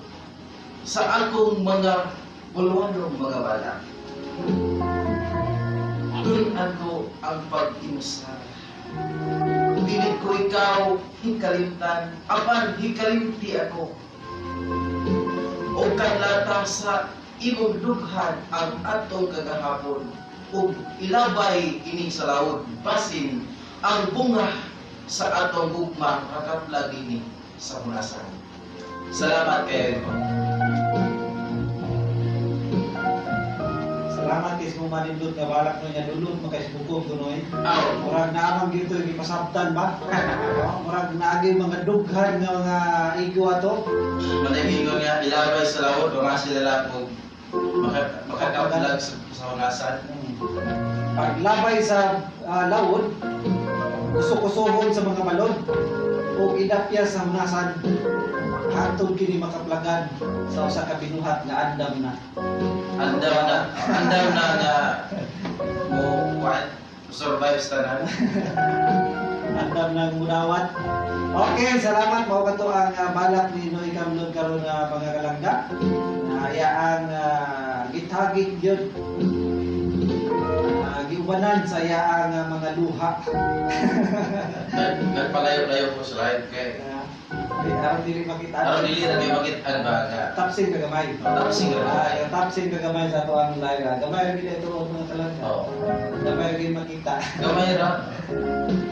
sa akong mga bulwanong mga bala. Tun-an ko ang pag-inusara. Dili ko ikaw hikalimtan, apan hikalimti ako. O kanlata sa imong dughan ang atong kagahapon, ug ilabay ini sa lawod, basin ang bunga sa atong gugma makaplag ini sa hunasan. Salamat kayo po. Salamat kay mo manindot nga balak no niya dulot makaisbukog ko, Noy. Aw. Murag naamang gito yung ipasabtan ba? Murag naagi mga dughan nga mga igo ato. Managingon nga ilabay sa lawod, baka sila lang og makakaplag sa hunasan. Paglabay sa lawod, kuso-kusohon sa mga balod, o idapya sa hunasan, hantod kini makaplagan sa usa ka binuhat nga andam na. Andam na, andam na nga mo what survive sa tanan. Andam ng munawat. Okay, salamat mao kato ang balak ni Noy Kamlon karon nga mga kalangga. Na ang githagik gyud. Giubanan sa iyaang mga luha. Nagpalayo-layo ko sa live kay Aron dili makita. Aron dili ra kay makit-an ba nga. Tapsing ka gamay. Tapsing ka gamay. Tapsing ka gamay sa ato ang live. Gamay ra gid ito mga kalangga. Oo. Gamay ra gid makita. Gamay ra.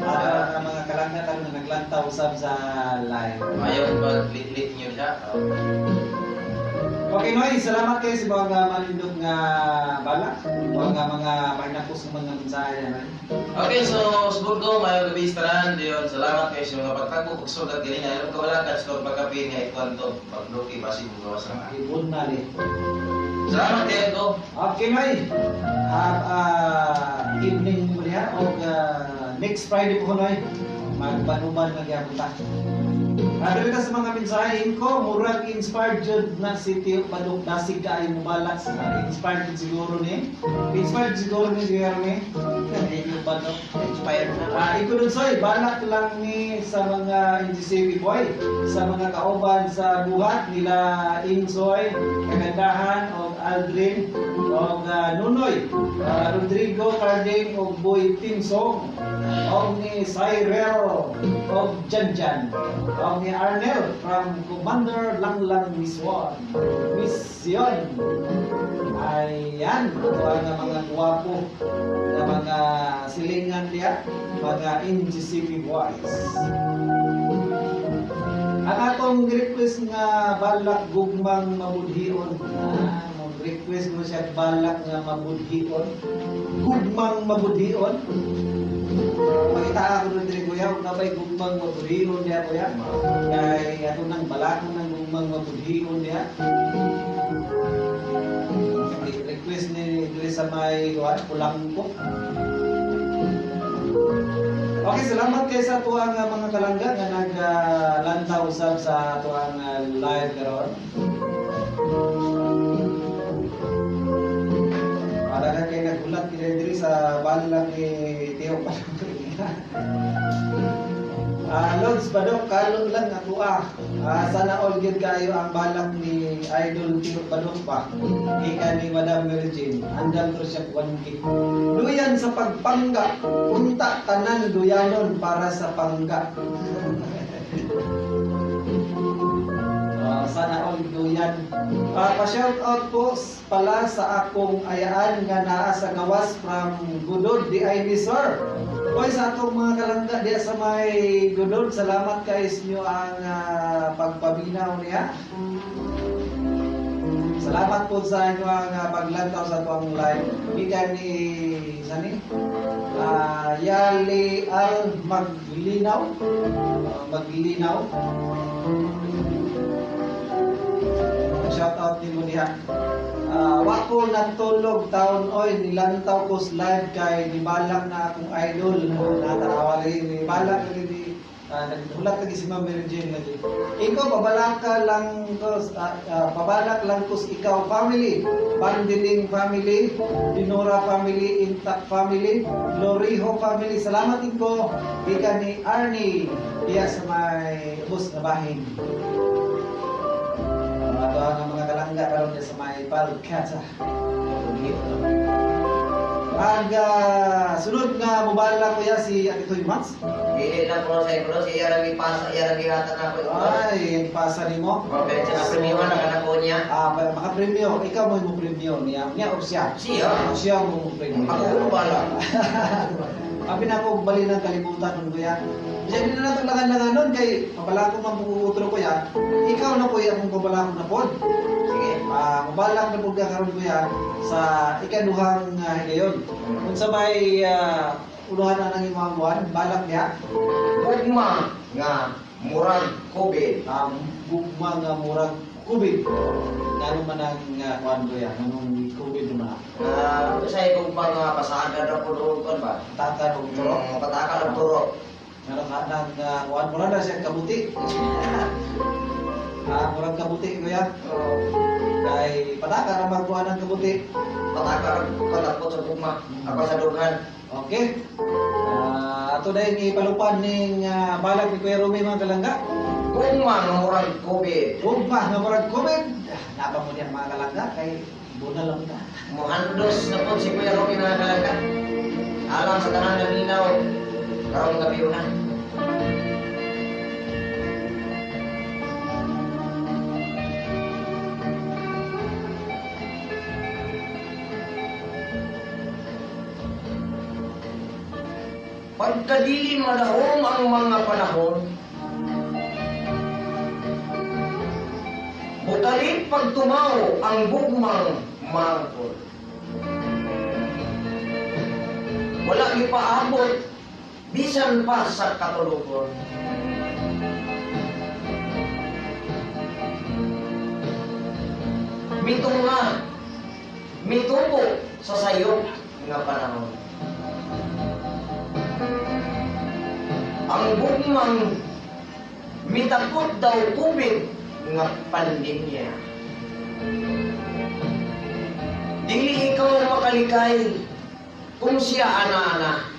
Ato ang mga kalangga karon nga naglantaw usab sa live. Ayaw mag-lit-lit niyo siya. Okay, Noy, salamat kayo sa mga manindot nga balak, mga mga mahinapos ng mga mensahe, Noy. Okay, so subod ko, maayong gabi sa tanan. Diyon, salamat kayo sa mga pagtagpo, pagsugat galing. Ayaw ka wala ka, sa pagkapin nga ikwanto, pagluki, basig mo gawas na. Ibon na ni. Salamat kayo ko. Okay, Noy. Have evening mo diha o next Friday po, Noy. Magbanuban magyapon ta. Adto ta sa mga mensahe ko, murag inspired jud na si Tio Badok, dasig kaayo mobalak sa inspired jud siguro ni. Inspired siguro ni si Herme. Tio Badok. Inspired na. Ah, iko dun soy, balak lang ni sa mga NGCP boy, sa mga kauban sa buhat nila Insoy, Kagandahan og Aldrin og Nunoy, Rodrigo Carding og Boy Timsong, og ni Cyril og Janjan, og ni Arnel from Commander Langlang Miswan. Mission. Ayan, ito ang mga guwapo na mga silingan diya, mga NGCP boys. Ang atong request nga balak gugmang mabudhion. Request mo siya balak nga mabudhion. Gugmang mabudhion. Pakita ako dun diri kuya, kung nabay gugmang mabudhion diya kuya. Kay ato nang balak nang gugmang mabudhion diya. Request ni diri sa may kuan Pulangko. Okay, salamat kay sa tuang mga kalangga nga naglantaw usab sa tuang live karon. Para ka kay nagulat kay diri sa balak ni Teo Lods Badok, kalong lang ako ah. Sana all gyud kayo ang balak ni Idol Teo Badok pa. Ika ni Madam Mary Jane, andam to siya 1K. Duyan sa pagpangga, unta tanan duyanon para sa pangga. Sana all duyan. Pa-shout out po pala sa akong ayaan nga naa sa gawas from Gudod, DIB sir. Oy, sa atong mga kalangga diya sa may Gudod, salamat kay inyo ang pagpabinaw niya. Salamat po sa inyo ang paglantaw sa atong live. Gikan ni sani? Yali Al Maglinaw. Maglinaw. Shout out ni mo diha. Wa ko natulog taon oy, nilantaw ko sa live kay nibalak na akong idol. Natanawa lagi nibalak lagi ni naghulat lagi si Ma'am Mary Jane lagi. Ikaw pabalaka lang ko pabalak lang ko ikaw family, Bandiling family, Dinora family, Intac family, Loriho family. Salamat ko gikan ni Arnie diya sa may ubos na bahin. Ato ang mga kalangga karon sa may Palkata. Ang sunod nga mobala kuya si Ate Toy Mats. Dili lang ko sa ikulo, siya ra gipasa, iya ra gihatag nako ikulo. Ay, pasa nimo. Okay, siya premyo na kana ko niya. Maka-premyo. Ikaw mo mo premyo niya. Niya o siya? Siya. Siya mo mo premyo. Ako mo bala. Abi na ako bali ng kalibutan nun kuya. Diyan din na nato langan-langan nun kay pabalako man po utro kuya. Ikaw na kuya akong pabalako na pod. Sige. Mabalak na pud ka karon kuya sa ikaduhang higayon. Unsa may uluhan na nang imong buwan, balak niya. Gugma nga murag COVID. Gugma nga murag COVID. Ngano man ang kuan kuya, nganong COVID man. Usahay gugma nga pasagad ra pud og kuan ba? Pataka og turo. Pataka og turo. Ngano ka nang kuan mura na siya kabuti. Murag kabuti kuya. Kay pataka ra magkuan ang kabuti. Pataka ra patapot sa gugma. Ako sa dughan. Okay. Ato dahil ipalupan ning balak ni Kuya Rumi mga kalangga. Gugma nga murag COVID. Gugma nga murag COVID. Napa mo niya mga kalangga kay bunal lang ta. Muhandos na po si Kuya Rumi mga kalangga. Alam sa tanan ng minaw. Karong gabi una. Pagkadili madahom ang mga panahon, butalit pagtumaw ang gugmang mangkol. Wala ipaabot, bisan pa sa katulugon. Mitunga, mitubo sa sayop nga panahon. Ang gugmang Mitakot daw COVID nga pandemya. Dili ikaw makalikay kung siya ana-ana.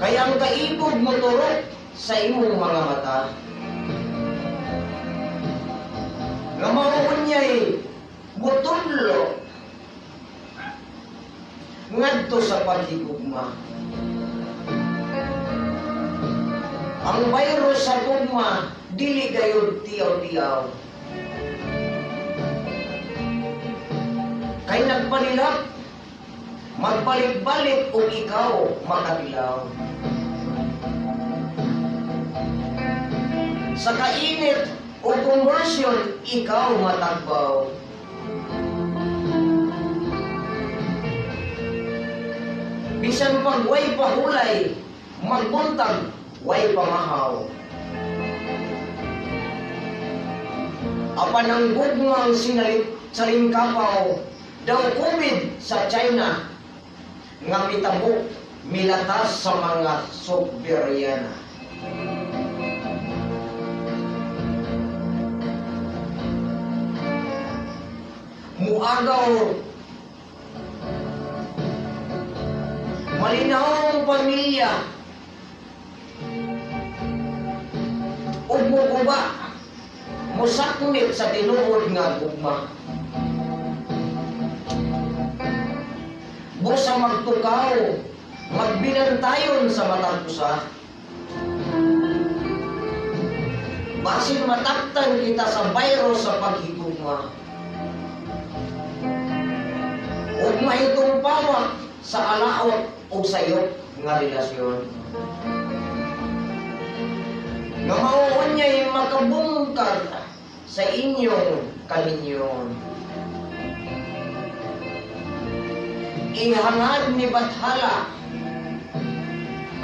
Kaya ang kaibog mo turok sa imong mga mata. Nga mauunyay mutudlo ngadto sa paghigugma. Ang virus sa gugma dili gayud tiyaw-tiyaw. Kay nagpanilap, magbalik-balik ug ikaw makatilaw. Sa kainit o conversion, ikaw matagbaw. Bisan pag way pahulay, magbuntag, way pamahaw. Apan ang gugmang sinalit sa lingkapaw, daw COVID sa China, nga mitabok, milatas sa mga soberyana. Muagaw, malinawang pamilya, ug muguba, musakmit sa tinuod nga gugma. Busa magtukaw, magbinantayon sa matag usa. Basin mataktan kita sa virus sa paghigugma. Ug mahitong pawak sa alaot ug sayop nga relasyon. Nga mauunyay makabungkag sa inyong kalinyon. Ihangad ni Bathala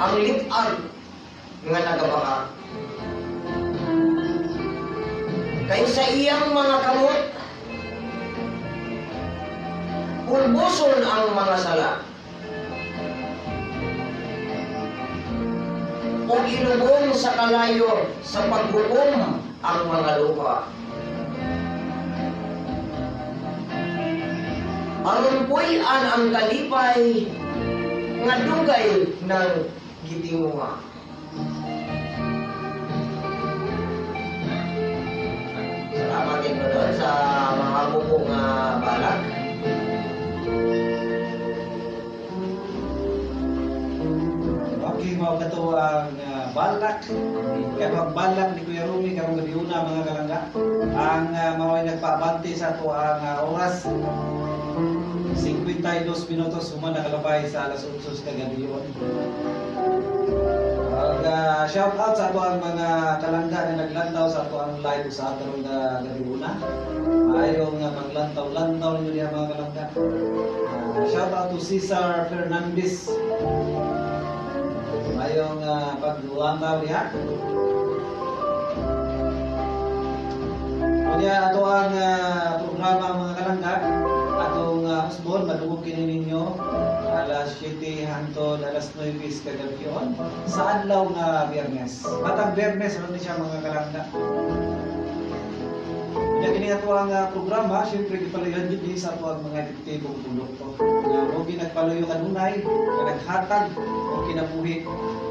ang litag nga nagabaha. Kay sa iyang mga kamot, pulbuson ang mga sala. Ug ilubong sa kalayo sa paghukom ang mga lupa. Aron puy-an ang kalipay nga dugay ng gitinguha. Salamat din ko doon sa mga bukong balak. Okay, mao kato ang balak. Kaya ang balak ni Kuya Rumi karong gabi una mga kalangga. Ang mao ay nagpaabante sa ato ang oras. 52 minutos human nakalabay sa alas 8 sa kagabi. Ag shout out sa ato ang mga kalangga nga naglantaw sa ato ang live sa karong gabi una. Maayong paglantaw-lantaw ninyo diha mga kalangga. Shout out to Cesar Fernandez. Mayong paglantaw diha. Unya ato ang programa mga kalangga atong usbon madungog kini ninyo alas 7 hangtod alas 9 kagabion sa adlaw nga Biyernes. Matag Biyernes ano ni siya mga kalangga. Unya kini ato ang programa syempre gipaluyon gid ni sa ato ang mga epektibong produkto nga mo ginagpaluyo kanunay nga naghatag og kinabuhi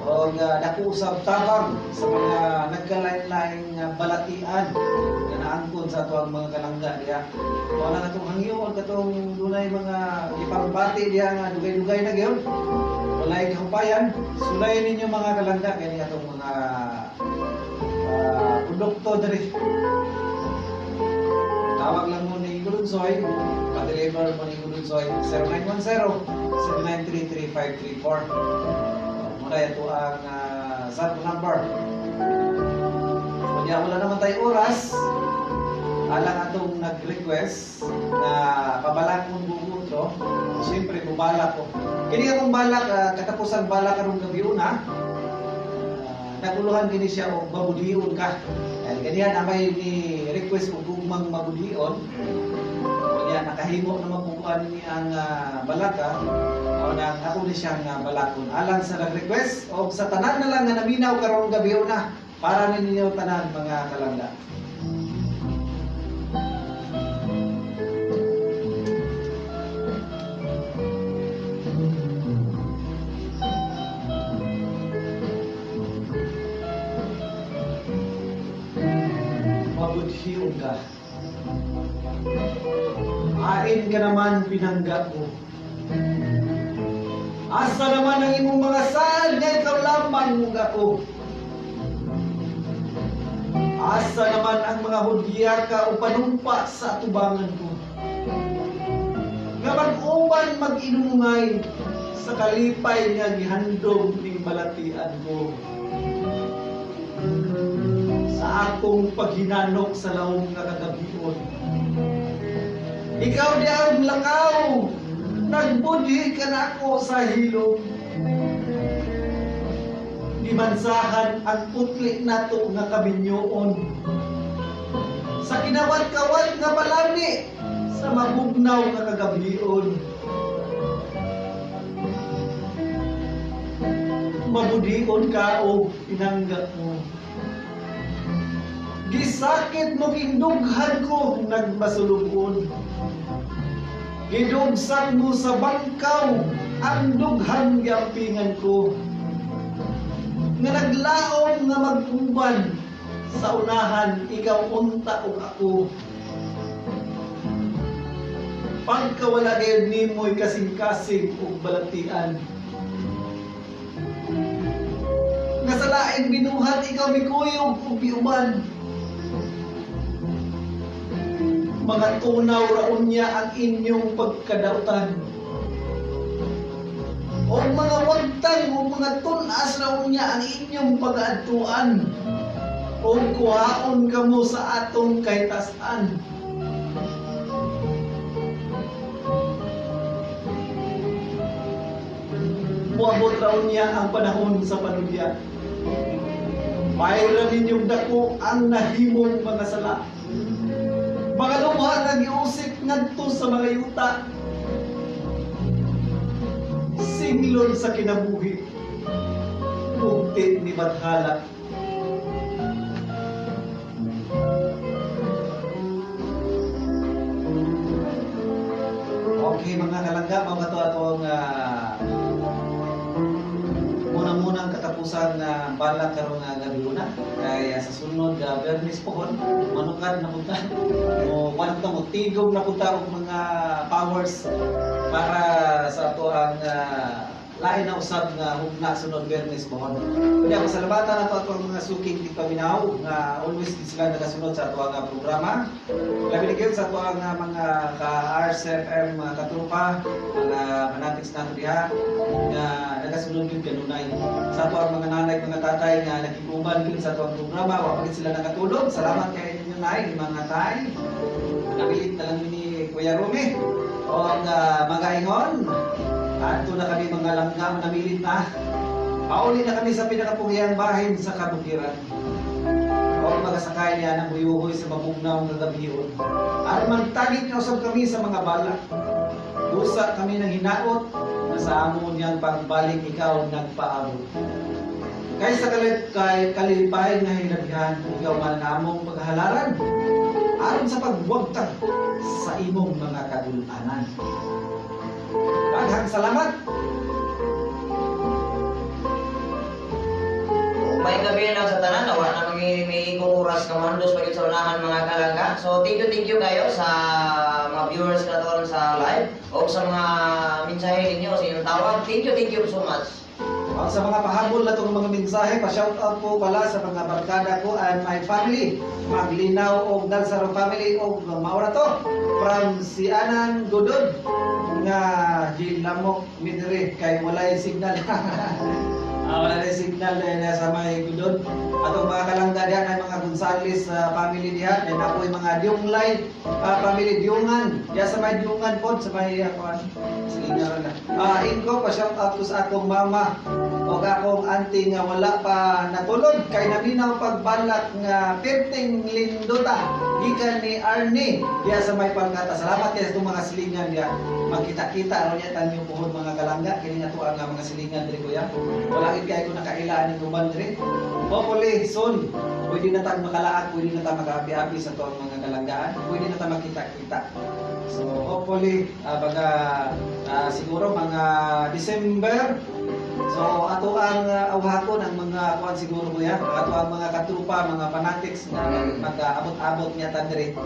og dako usab tabang sa mga nagkalain-laing balatian nga naangkon sa ato ang mga kalangga diha. Mao lang atong hangyoon katong dunay mga ipambati diha nga dugay-dugay na gyud. Walay kahupayan, sulayin ninyo mga kalangga kini atong mga produkto diri. Tawag lang mo ni Gulunsoy, pa-deliver mo ni Gulunsoy 0910-793-3534. Muna ito ang cellphone number. Kunya wala naman tayo oras, alang atong nag-request na pabalakon buong otro, siyempre bubalak ko. Kini akong balak, katapusan balak karong gabi una, naguluhan kini siya og mabudion ka. Dahil ganihan amay ni request og gugmang mabudion. Unya nakahimo na magkukuan ni ang balaka o nang ako ni siyang balakon alang sa nag-request o sa tanan na lang nga naminaw karong gabi na para ninyo tanan, mga kalangga. Mabudhion ka. Ain ka naman pinangga ko. Asa naman ang imong mga saad nga ikaw lamang mong ako? Asa naman ang mga hudyaka o panumpa sa atubangan ko? Nga mag-uban mag-inungay sa kalipay nga gihandom ning balatian ko. Sa akong paghinanok sa laom nga kagabion. Ikaw di ang lakaw, nagbudhi ka na ako sa hilom. Gimansahan ang putli nato nga kaminyoon. Sa kinawat-kawat nga palami, sa mabugnaw nga kagabion. Mabudion ka o pinangga mo. Gisakit mo kindughan ko nagmasulubon. Gidugsak mo sa bangkaw ang dughan giampingan ko. Nga naglaom nga mag-uban sa unahan ikaw unta ug ako. Pagkawala gayud nimoy kasing-kasing ug balatian. Nga sa laing binuhat ikaw mikuyog ug miuban. Mga tunaw raon niya ang inyong pagkadautan. O mga wagtang o mga tunas raon niya ang inyong pag-aadtuan. O kuhaon kamo sa atong kahitasan. Muabot raon niya ang panahon sa panudya. Mayra ninyong dako ang nahimong mga sala. Mga luha nga giusik ngadto sa mga yuta. Singlon sa kinabuhi, ugti ni Bathala. Okay mga kalangga, mga to atong munang-munang katapusan na balak karong gabi una. Kaya sa sunod Biyernes pohon, manukad na punta. O kwan ta mo tigom na punta og mga powers para sa ato ang lain na usab nga hugna sunod Biyernes pohon. Kunya pasalamatan nato ato ang mga suking tigpaminaw nga always gid sila nagasunod sa ato ang programa. Labi na gyud sa ato ang mga ka RCFM mga katropa, mga fanatics nato diha nga nagasunod gyud kanunay. Sa ato ang mga nanay, mga tatay nga nakikuban gyud sa ato ang programa, wa pa gid sila nakatulog. Salamat kay ninyo nay, mga tay. Nabilit na lang ni Kuya Rumi. O ang mga ingon, adto na kami mga langgam namilit na. Pauli na kami sa pinakapugiyang bahin sa kabukiran. O magasakay niya ng huyuhoy sa mabugnaw nga gabion. Aron magtagit na usab kami sa mga balak. Busa kami ng hinaot na sa amo niyang pagbalik ikaw nagpaabot. Kay sa kay kalipay nga hinabyan, ikaw man among paghalaran. Aron sa pagwagtang sa imong mga kagulanan. Daghang salamat. May gabi na sa tanan, wala na may igong oras nga mandos pag sa unahan mga kalangga. So thank you kayo sa mga viewers na to sa live o sa mga mensahe ninyo sa inyong tawag. Thank you so much. Ang sa mga pahabol na itong mga mensahe, pa-shout out po pala sa mga barkada ko and my family. Maglinaw og Dalsaro family og maura to from si Anan Gudod nga gilamok mi diri kay walay signal. Wala na signal dahil sa may Gudod. Atong mga kalangga diha ay mga Gonzales family diha, then ako yung mga Diunglay family Diungan. Diha sa may Diungan pod sa may kuan. Sige na. Inko pa shout out ko sa akong mama O akong auntie nga wala pa natulog kay naminaw pagbalak nga perting lindota gikan ni Arnie diya sa may Palkata. Salamat kay sa itong mga silingan diya. Magkita-kita aron niya tanyo puhon, mga kalangga, kini nga tuang nga mga silingan diri, kuya. Wala gid kay ko nakailaan ning uban diri. Hopefully soon pwede na tang makalaag, pwede na tang makaapi-api sa tuang mga kalanggaan, pwede na tang makita-kita. So hopefully baga siguro mga December. So ato ang awhakon ang mga kuan siguro, kuya, ato ang mga katrupa, mga fanatics nga mag-abot-abot niya tan diri.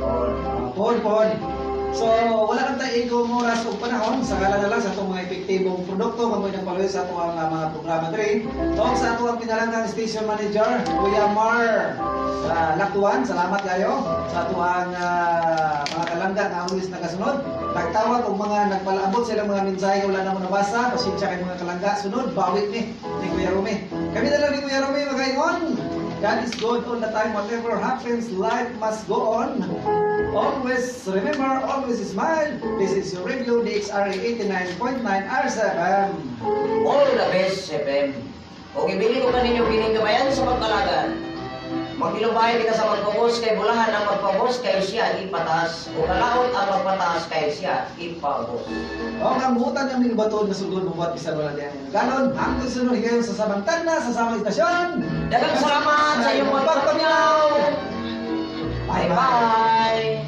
Pohon pohon. So wala nang tayo igong oras ug panahon, sakala na lang sa atong mga epektibong produkto mamoy ng paluyo sa ato ang mga programa diri. O sa ato ang pinalanggang station manager, Kuya Mar Laktuan, salamat kayo sa ato ang mga kalangga nga always nagasunod. Nagtawag og mga nagpalaabot silang mga mensahe wala na mo nabasa, pasensya kay mga kalangga, sunod bawi ni Kuya Rumi. Kami na lang ni Kuya Rumi magaingon. God is good all the time. Whatever happens, life must go on. Always remember, always smile. This is your radio, DXRA 89.9 R7. All the best, FM. O gibili ko kaninyo kining gabayan sa pagkalagan. Magilubay di ka sa magpabos kay bulahan ang magpabos kay siya ipataas. O kalaot ang magpataas kay siya ipaubos. O ang butan ng minubaton na sugod buhat bisan wala diyan. Ganon, hangtod sunod higayon sa samang tagna, sa samang istasyon. Daghang salamat sa inyong pagpaminaw. Bye-bye.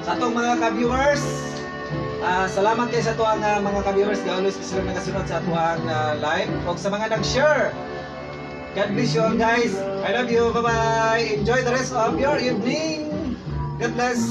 Sa atong mga ka-viewers, salamat kay sa atuang mga ka-viewers nga always sila nagasunod sa atuang live ug sa mga nag-share. God bless you all, guys. I love you. Bye-bye. Enjoy the rest of your evening. God bless.